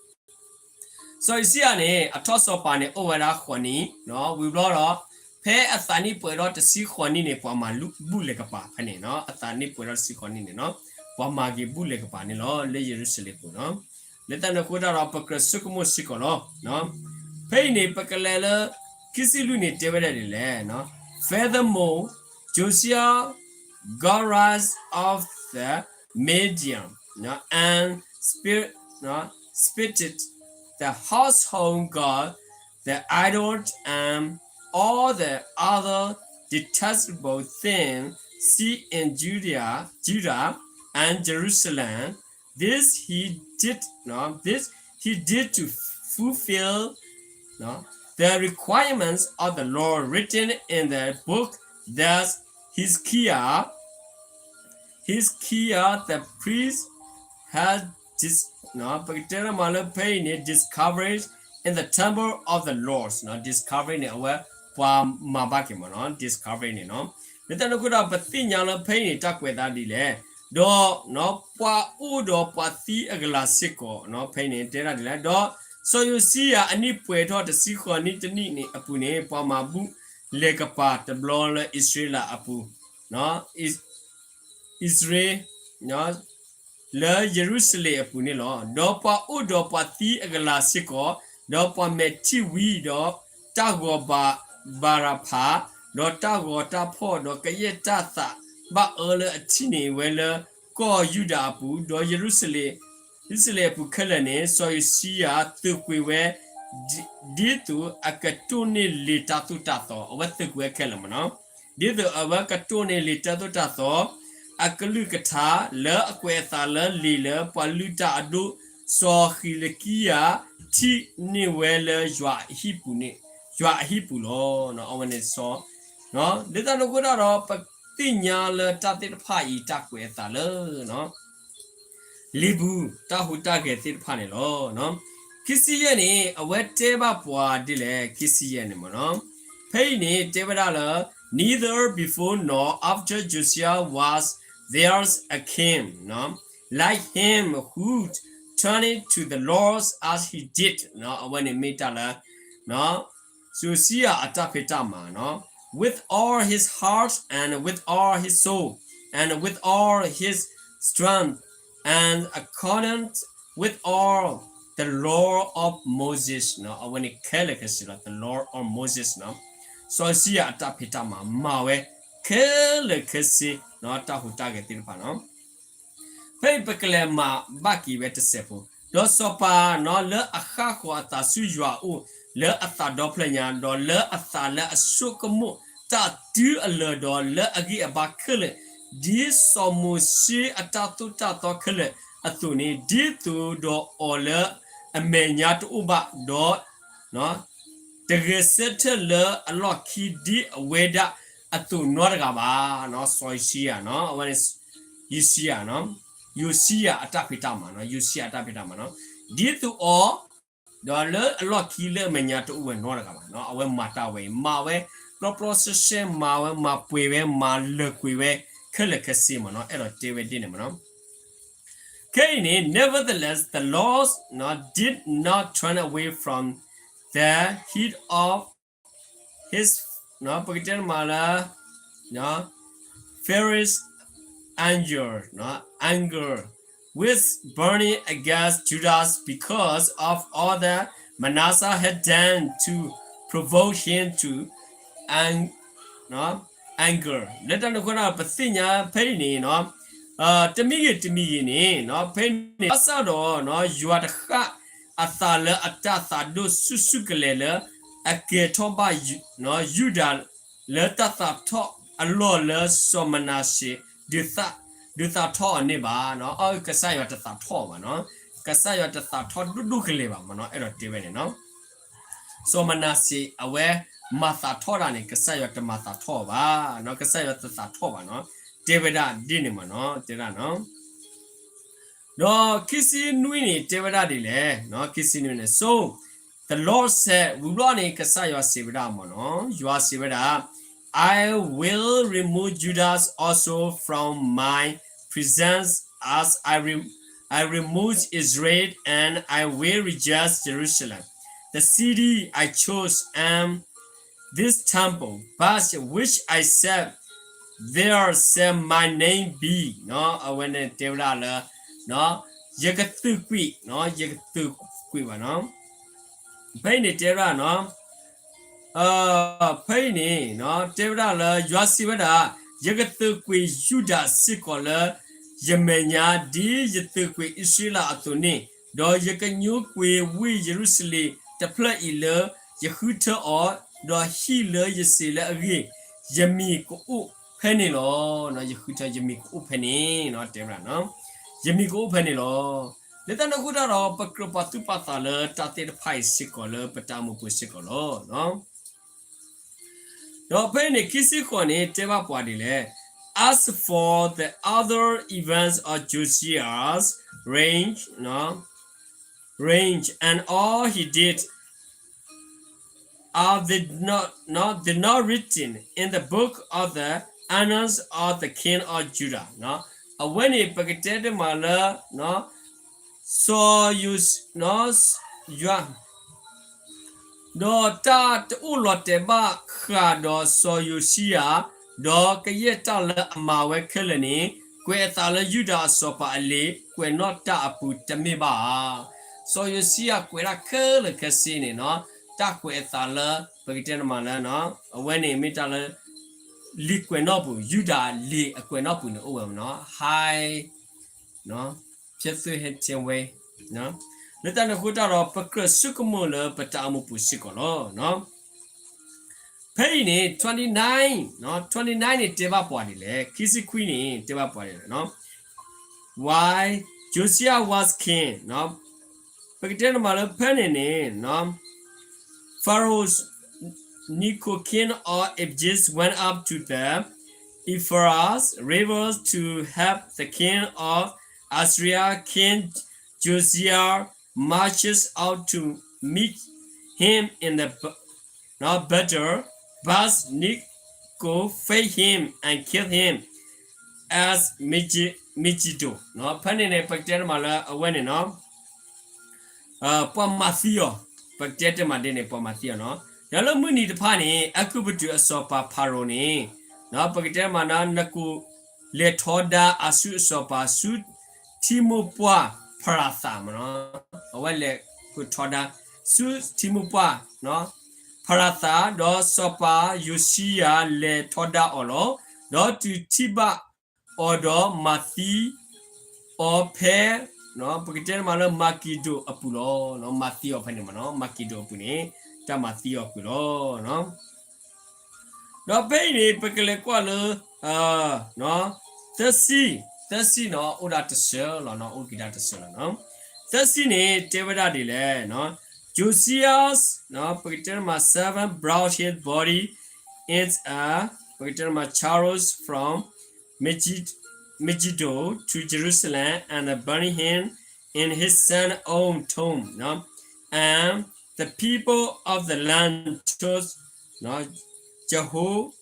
စီၤယိၤၡံယၤန့ၣ် အထီၣ်စီၤပၤန့ၣ် အိၣ်ဝဲဒၣ်ဃိးနံၣ်, ဝံၤဘျီဒီး ဖဲအသးနံၣ်ပှဲၤဒီးတဆံဃိးနံၣ်န့ၣ် ပှၤမၤဘူၣ်လဲၤကပၤဖဲန့ၣ်, အသးနံၣ်ပှဲၤဒီးတဆံဃိးနံၣ်န့ၣ်နီၤ, ပှၤမၤက့ၤဘူၣ်လဲၤကပၤန့ၣ်လီၤ လၢယရူၤၡလ့ၣ်ပူၤနီၤ. လၢတၢ်န့ၣ်အဃိတၢ်ဒီး ပကြၢးဆိကမိၣ်စ့ၢ်ကီးလီၤ. ဖဲအံၤန့ၣ် ပကလဲၤလၢ ခံဆံလွံၢ်န့ၣ်တဲဝဲဒၣ်ဒ်လဲၣ်, Furthermore, Josiah got rid of the Midian, and spirit, spirited the household god, the idol, and all the other detestable things seen in Judea, Judah and Jerusalem. This he did, no, this he did to fulfill, no, the requirements of the law written in the book that Hezekiah, Hezekiah the priest had dis-, ပကတဲတမးလၢဖဲအံၤန့ၣ် discovered in the temple of the Lord, discovery န့ၣ် အဝဲပှၤမၤဘၣ်က့ၤမ့ၢ်နီၤ, discovery န့ၣ်နီၤ. လၢတၢ်န့ၣ်အဃိဒီး ပသ့ၣ်ညါလၢဖဲအံၤန့ၣ် တၢ်ကွဲးသးဒ်လဲၣ်, ဒီး ပှၤအိၣ်ဒီးပှၤသံအကလၤစ့ၢ်ကီး, ဖဲအံၤန့ၣ်တဲဒၣ်ဒ်လဲၣ်, ဒီးစီၤယိၤၡံယၤအနံၣ်ပှဲၤထီၣ်တဆံဃိးနံၣ်တနံၣ်န့ၣ်အပူၤန့ၣ် ပှၤမၤဘူၣ်လဲၤကပၤတဘျီလၢအံၣ်စရ့လးအပူၤ, အံၣ်စရ့လး လၢယရူၤၡလ့ၣ်အပူၤန့ၣ်လီၤ. ဒီးပှၤအိၣ်ဒီးပှၤသံအကလၤစ့ၢ်ကီး, ဒီးပှၤမဲာ်ထံဝံၤ, ဒီးတၢ်ဂီၤဘၤရၤဖး, ဒီးတၢ်ဂီၤတၢ်ဖီၣ်, ဒီးကယဲၢ်တၢ်သးဘၣ်အၢလၢအထံၣ်န့ၢ်ဝဲလၢကီၢ်ယူဒၤအပူၤ, ဒီးယရူၤၡလ့ၣ်, ယရူၤၡလ့ၣ်အပူၤခဲလၢာ်န့ၣ် စီၤယိၤၡံယၤသုးကွံာ်ဝဲ ဒ်သိးအကတိၢ်န့ၢ်လံာ်တၢ်သိၣ်တၢ်သီ, အဝဲသုးကွံာ်ဝဲခဲလၢာ်မ့ၢ်နီၤ, ဒ်သိးအဝဲကတိၢ်န့ၢ်လံာ်တၢ်သိၣ်တၢ်သီ အကလုၢ်ကထါလၢအကွဲးအသးလၢလံာ်လၢပှၤလုၢ်တၢ်အဒိၣ် စီၤဃံးလကံယၤထံၣ်န့ၢ်ဝဲလၢယွၤအဟံၣ်ပူၤန့ၣ်, ယွၤအဟံၣ်ပူၤလီၤ. အဝဲန့ၣ်စီၤ, လၢတၢ်န့ၣ်အဃိတၢ်ဒီး ပသ့ၣ်ညါလၢတၢ်သ့ၣ်တဖၣ်အံၤတၢ်ကွဲးအသးလၢ လံာ်ပူၤတၢ်ဟူးတၢ်ဂဲၤသ့ၣ်တဖၣ်န့ၣ်လီၤ. ခံဆံယဲၢ်န့ၣ် အဝဲတဲဘၣ်ပှၤဒ်လဲၣ်, ခံဆံယဲၢ်န့ၣ်မ့ၢ်နီၤ, ဖဲအံၤန့ၣ်တဲဝဲဒၣ်လၢ Neither before nor after Josiah was there a king like him who turned to the Lord as he did, အဝဲန့ၣ်မ့ၢ်တၢ်လၢ စီၤယိၤၡံယၤအတၢ်ဖံးတၢ်မၤနီၤ, with all his heart and with all his soul and with all his strength and according with all the law of Moses, အဝဲန့ၣ်ခဲလၢာ်ခဲဆ့လီၤ, the law of Moses နီၤ, စီၤယိၤၡံယၤအတၢ်ဖံးတၢ်မၤ မၤဝဲခဲလၢာ်ခဲဆ့နီၤ, တၢ်ဟူးတၢ်ဂဲၤသ့ၣ်တဖၣ်နီၤ. ဖဲအံၤပကလဲၤမၤဘၣ်က့ၤဝဲတစဲးဖိ, ဒီးစီၤပၤနီၤ လၢအဃၣ်ဃီၤအသးဆူယွၤအအိၣ် လၢအသးဒီဖျၢၣ်ညါ, ဒီးလၢအသးလၢအဆိကမိၣ်တၢ်တုၤအလၢာ်, ဒီးလၢအဂံၢ်အဘါခဲလၢာ်, ဒ်စီၤမိၤၡ့အတၢ်သိၣ်တၢ်သီခဲလၢာ်အသိးန့ၣ်, ဒ်သိးဒီးအီၤလၢအမဲာ်ညါတအိၣ်ဘၣ်, ဒီး တဂဲၤဆၢထၢၣ်လၢအလီၢ်ခံဒ်အဝဲဒၣ်အသိးနီတဂၤဘၣ်. စီၤယိၤၡံယၤနီၤ, အဝဲန့ၣ် ယိၤၡံယၤနီၤ, ယိၤၡံယၤအတၢ်ဖံးတၢ်မၤနီၤ, ယိၤၡံယၤအတၢ်ဖံးတၢ်မၤနီၤ, ဒ်သိးအီၤ ဒီးလၢအလီၢ်ခံလၢအမဲာ်ညါတအိၣ်ဝဲနီတဂၤဘၣ်နီၤ, အဝဲမၤတၢ်ဝဲအံၤ မၤဝဲ ပျီပျီဆှဲဆှဲ မၤဝဲ မၤပှဲၤဝဲ မၤလၢာ်ကွံာ်ဝဲ ခဲလၢာ်ခဲဆ့မ့ၢ်နီၤ, အဲၣ်ဒိးတဲဝဲဒ်န့ၣ်မ့ၢ်နီၤ. ခဲအံၤန့ၣ် nevertheless, the Lord, no, did not turn away from the heat of his, no, ပကတဲမးလၢ no, furious anger, no, anger, which burning against Judah because of all that Manasseh had done to provoke him to an-, no, anger လၢတၢ်န့ၣ်အဃိဒီး ပသ့ၣ်ညါဖဲအံၤန့ၣ် တမံၤဂ့ၤတမံၤဂ့ၤန့ၣ် ဖဲအံၤန့ၣ် ဘၣ်ဆၣ်ဒီး ယွၤတဃၣ်အသးလၢအတၢ်သးဒိၣ်ဆူၣ်ဆူၣ်ကလဲာ်လၢ အကဲၤထီၣ်ဘၣ် ယူဒၤ လၢတၢ်သးထီၣ်အလီၢ်လၢစီၤမနၤၡ့ ဒုးသးထီၣ်အီၤန့ၣ်ဘၣ်. အကစၢ်ယွၤတသးထီၣ်အီၤဘၣ်နီၤ, ကစၢ်ယွၤတသးထီၣ်ဒိၣ်ဒိၣ်ကလဲာ်ဘၣ်မ့ၢ်နီၤ, အဲၣ်ဒိးတဲဝဲန့ၣ်နီၤ စီၤမနၤၡ့အဝဲမၤသးထီၣ်ဒၣ်န့ၣ် ကစၢ်ယွၤတမၤသးထီၣ်အီၤဘၣ်, ကစၢ်ယွၤတသးထီၣ်ဘၣ်နီၤ, တဲဝဲဒၣ်ဒ်န့ၣ်မ့ၢ်နီၤ, တဲဒၣ်နီၤ ဒီးခံဆံနွံန့ၣ် တဲဝဲဒၣ်ဒ်လဲၣ်, ခံဆံနွံန့ၣ် so the Lord said ဝံၤဘျီန့ၣ် ကစၢ်ယွၤစံးဝဲဒၣ်မ့ၢ်နီၤ, ယွၤစံးဝဲဒၣ် I will remove Judah also from my presence as I, re, I remove Israel, and I will reject Jerusalem, the city I chose, and this temple, but which I said, There shall my name be အဝဲန့ၣ်တဲဝဲဒၣ်လၢ ယကသုးကွံာ်, ယကသုးကွံာ်ဘၣ်နီၤ, ဖဲအံၤန့ၣ်တဲဝဲဒၣ်နီၤ ဖဲအံၤန့ၣ် တဲဝဲဒၣ်လၢ ယွၤစံးဝဲဒၣ်, ယကသုးကွံာ်ယူဒၤစ့ၢ်ကီးလၢ ယမဲာ်ညါ ဒ်ယသုးကွံာ်အံၣ်စရ့လးအသိးန့ၣ်, ဒီးယကညိကွံာ်ဝ့ၢ်ယရူၤၡလ့ၣ်တဖျၢၣ်အံၤလၢ ယဃုထၢအီၤ, ဒီးဟံၣ်လၢယစံးလၢအဂ့ၢ်, ယမံၤကအိၣ်ဖဲန့ၣ်လီၤ. ယဃုထၢယမံၤကအိၣ်ဖဲန့ၣ် တဲဝဲဒၣ်, ယမံၤကအိၣ်ဖဲန့ၣ်လီၤ. လၢတၢ်န့ၣ်အဃိတၢ်ဒီး ပကြၢးပာ်သူၣ်ပာ်သးလၢတၢ်သ့ၣ်တဖၣ်အံၤစ့ၢ်ကီးလၢပတၢ်အိၣ်မူပူၤစ့ၢ်ကီးလီၤ. ဒီးဖဲအံၤန့ၣ် ခံဆံဃိးန့ၣ် တဲဘၣ်ပှၤဒ်လဲၣ်, As for the other events of Josiah's reign, reign and all he did, are they not, not, they not written in the book of the annals of the king of Judah? အဝဲန့ၣ်ပကတဲတမးလၢ စီၤယိၤ ယွၤ ဒီးတၢ်တအိၣ်လီၤတဲာ်ဘၣ်ဃးဒီးစီၤယိၤၡံယၤ, ဒီးကယဲၢ်တၢ်လၢအမၤဝဲခဲလၢာ်န့ၣ်, ကွဲးအသးလၢယူဒၤအစီၤပၤအလံာ်ကွဲးနီၣ်တၢ်အပူၤတမ့ၢ်ဘၣ်ဧါ. စီၤယိၤၡံယၤကွဲးတၢ်ခဲလၢာ်ခဲဆ့န့ၣ်နီၤ, တၢ်ကွဲးအသးလၢ ပကတဲတမးလၢ အဝဲန့ၣ်မ့ၢ်တၢ်လၢ လံာ်ကွဲးနီၣ်ပူၤ, ယူဒၤလံာ်အကွဲးနီၣ်ပူၤန့ၣ်အိၣ်ဝဲမ့ၢ်နီၤ, high ဖျဲးသွေ့ဟဲထၢဝဲ လၢတၢ်န့ၣ်အဃိတၢ်ဒီး ပကြၢးဆိကမိၣ်လၢပတၢ်အိၣ်မူပူၤစ့ၢ်ကီးလီၤ. ဖဲအံၤန့ၣ် twenty-nine, twenty-nine န့ၣ်တဲဘၣ်ပှၤဒ်လဲၣ်, ခံဆံခွံန့ၣ်တဲဘၣ်ပှၤဒ်လဲၣ်, Why Josiah was king, ပကတဲတမးလၢဖဲန့ၣ်န့ၣ် Pharaoh Necho king of Egypt went up to the Euphrates River to help the king of Assyria. King Josiah marches out to meet him in the battle, but Necho failed him and killed him at Megiddo. ဖဲန့ၣ်န့ၣ် ပကတဲတမးလၢအဝဲန့ၣ်နီၤ ပှၤမၤသံအီၤ, ပကတဲတမးဒ်န့ၣ် ပှၤမၤသံအီၤနီၤ. ဒီးလၢမုၢ်နံၤတဖၣ်န့ၣ် အဲၤကူပတူးအစီၤပၤဖၤရိၤန့ၣ် ပကတဲတမးနီၤ နကိးလဲၤထီဒါအစုအစီၤပၤဆူထံမိၢ်ပှၢ်ဖရၤသးမ့ၢ်နီၤ, အဝဲလဲၤကိးထီဒါ ဆူထံမိၢ်ပှၢ် ဖရၤသး, ဒီးစီၤပၤယိၤၡံယၤလဲၤထီဒါအီၤလီၤ. ဒီးတုၤထံၣ်ဘၣ်အီၤဒီးမၤသံအီၤဖဲ ပကတဲတမးလၢမၤကံၤဒိၣ်အပူၤလီၤ. မၤသံအီၤဖဲန့ၣ်မ့ၢ်နီၤ, မၤကံၤဒိၣ်အပူၤန့ၣ် တၢ်မၤသံအီၤကွံာ်လီၤ. ဒီးဖဲအံၤန့ၣ် ပကလဲၤကွၢ်လၢ သၢဆံ, သၢဆံနီၤ အိၣ်ဒၣ်တဆၢလီၤနီၤ, အိၣ်က့ၤဒၣ်တဆၢလီၤနီၤ. သၢဆံန့ၣ် တဲဝဲဒၣ်ဒ်လဲၣ်, Josiah, ပကတဲတမး servant brought his body in a, ပကတဲတမး chariots from Megiddo to Jerusalem and buried him in his son's own tomb, and the people of the land chose Jeho,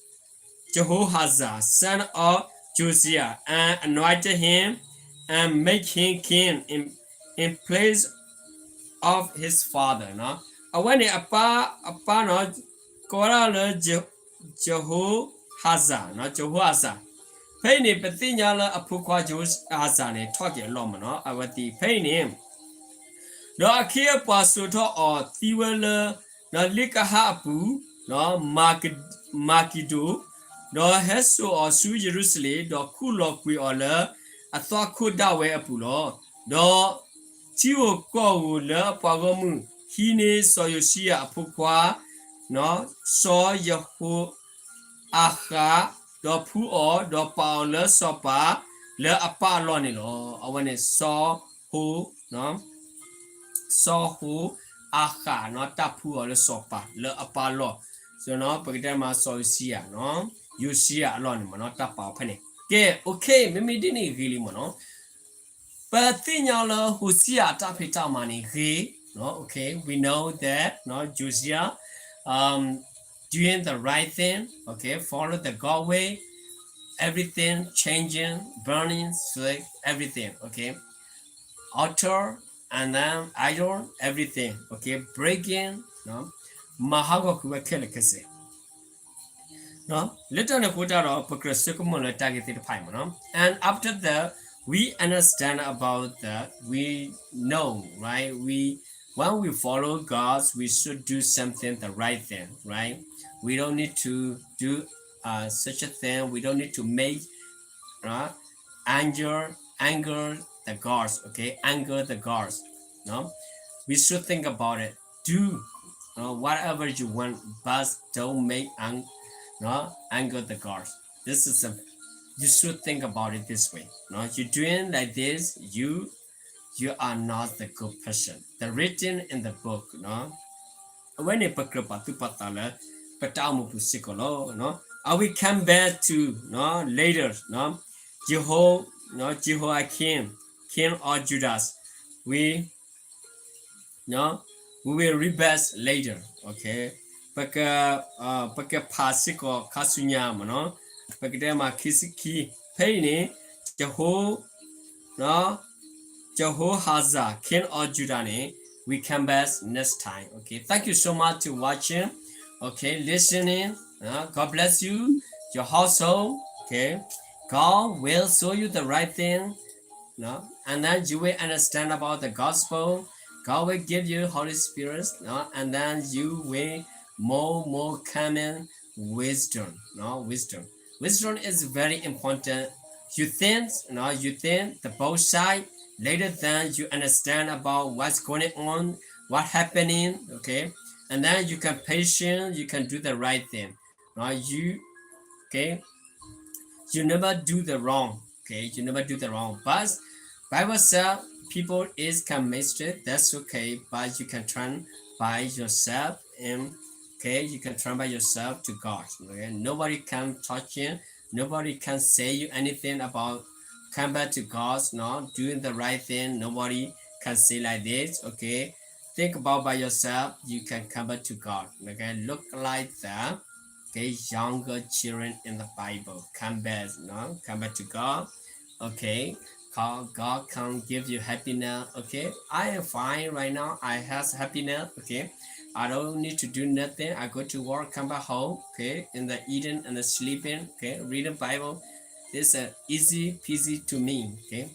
Jehoahaz, son of Josiah, and anointed him and made him king in, in place of his father. အဝဲန့ၣ်အပၢ်, အပၢ်နီၤ ကိးဝဲဒၣ်လၢ Jehoahaz, Jehoahaz. ဖဲအံၤန့ၣ် ပသ့ၣ်ညါလၢအဖိခွါ Jehoahaz န့ၣ် ထီၣ်က့ၤအလီၢ်မ့ၢ်နီၤ, အဝဲသံ ဖဲအံၤန့ၣ် ဒီးအခ့အပှၤစိာ်ထီၣ်အီၤသံဝဲလၢ လ့ကဟၣ်အပူၤ, မၤကံၤဒိၣ်, ဒီးဟဲစိာ်အီၤဆူယရူၤၡလ့ၣ်, ဒီးခူၣ်လီၤကွံာ်အီၤလၢအသွၣ်ခိၣ်ဒၣ်ဝဲအပူၤလီၤ. ဒီးထံဧိၤကီၢ်ဧိၤလၢအပှၤဂီၢ်မုၢ် ဟံးန့ၢ်စီၤယိၤၡံယၤအဖိခွါ စီၤယဟိၤအၤဃး, ဒီးဖှူအီၤ, ဒီးပာ်အီၤလၢစီၤပၤလၢအပၢ်အလီၢ်န့ၣ်လီၤ. အဝဲန့ၣ် စီၤဟိ စီၤဟိၤအၤဃးနီၤ တၢ်ဖှူအီၤလၢစီၤပၤလၢအပၢ်လီၢ်, ပကတဲမးစီၤယိၤၡံယၤနီၤ, ယိၤၡံယၤအလီၢ်န့ၣ်မ့ၢ်နီၤ တၢ်ပာ်အီၤဖဲန့ၣ်. ကဲ okay မ့မ့ၢ်ဒ်န့ၣ်ဂ့ၤလံမ့ၢ်နီၤ. ပသ့ၣ်ညါလၢဟိၤၡံယၤအတၢ်ဖံးတၢ်မၤန့ၣ်ဂ့ၤ, okay, we know that, you know, Josiah, um, doing the right thing, okay, follow the God way, everything changing, burning, slick, everything, okay, altar, and then idol, everything, okay, breaking, မၤဟးဂီၤကွံာ်ဝဲခဲလၢာ်ခဲဆ့ လၢတၢ်န့ၣ်အဃိတၢ်ဒီး ပကြၢးဆိကမိၣ်လၢတၢ်ဂ့ၢ်သ့ၣ်တဖၣ်အံၤမ့ၢ်နီၤ. And after that, we understand about that, we know, right? We, when we follow God, we should do something the right thing, right? We don't need to do uh, such a thing. We don't need to make uh, anger, anger the gods, okay? Anger the gods. No? We should think about it. Do uh, whatever you want, but don't make ang- no? Anger the gods. This is a, you should think about it this way. No? You're doing like this, you you are not the good person. The written in the book, အဝဲန့ၣ် ပကြၢးပာ်သူၣ်ပာ်သးလၢ ပတၢ်အိၣ်မူပူၤစ့ၢ်ကီးလီၤ. I will come back to later, Jeho, Jehoiakim, king of Judah. We, we will read back later, okay? ပက ပကဖးစ့ၢ်ကီးခါဆူညါမ့ၢ်နီၤ, ပကတဲမးခံဆံခံ, ဖဲအံၤန့ၣ် Jeho, Jehoahaz, king of Judah န့ၣ် we come back next time. Okay, thank you so much to watching. Okay, listening. Uh, God bless you, your household. Okay, God will show you the right thing. No? And then you will understand about the gospel. God will give you Holy Spirit, no? And then you will more, more coming wisdom, no? Wisdom. Wisdom is very important. You think, no? You think the both side, later than you understand about what's going on, what happening, okay? And then you can patient, you can do the right thing. No? You, okay? You never do the wrong. Okay, you never do the wrong. But Bible said people is can mistake. That's okay. But you can turn by yourself and okay, you can turn by yourself to God. Okay, nobody can touch you. Nobody can say you anything about come back to God. No, doing the right thing. Nobody can say like this. Okay, think about by yourself. You can come back to God. Okay, look like that. Okay, younger children in the Bible. Come back, no? Come back to God. Okay, God, God can give you happiness. Okay, I am fine right now. I have happiness. Okay, I don't need to do nothing. I go to work, come back home. Okay, in the eating and the sleeping. Okay, reading Bible. This is easy peasy to me. Okay,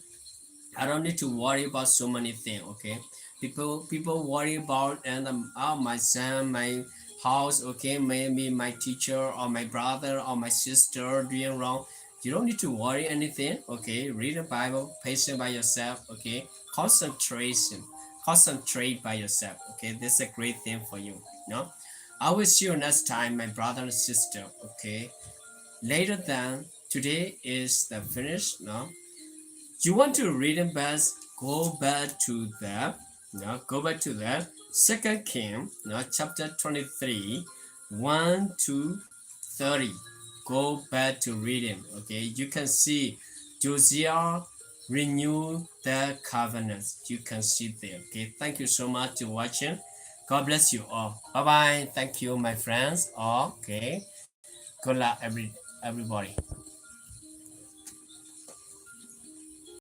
I don't need to worry about so many things. Okay, people people worry about and um, oh, my son, my house, okay, maybe my teacher or my brother or my sister doing wrong. You don't need to worry anything, okay? Read the Bible, patient by yourself, okay? Concentration, concentrate by yourself, okay? That's a great thing for you, no? I will see you next time, my brother and sister, okay? Later than today is the finish, no? You want to read it best, go back to the, no? Go back to the Second King, no? Chapter twenty-three, one to thirty. Go back to reading. Okay, you can see Josiah renew the covenants. You can see there. Okay, thank you so much to watching. God bless you all. Bye bye. Thank you, my friends. Okay. Good luck, every everybody.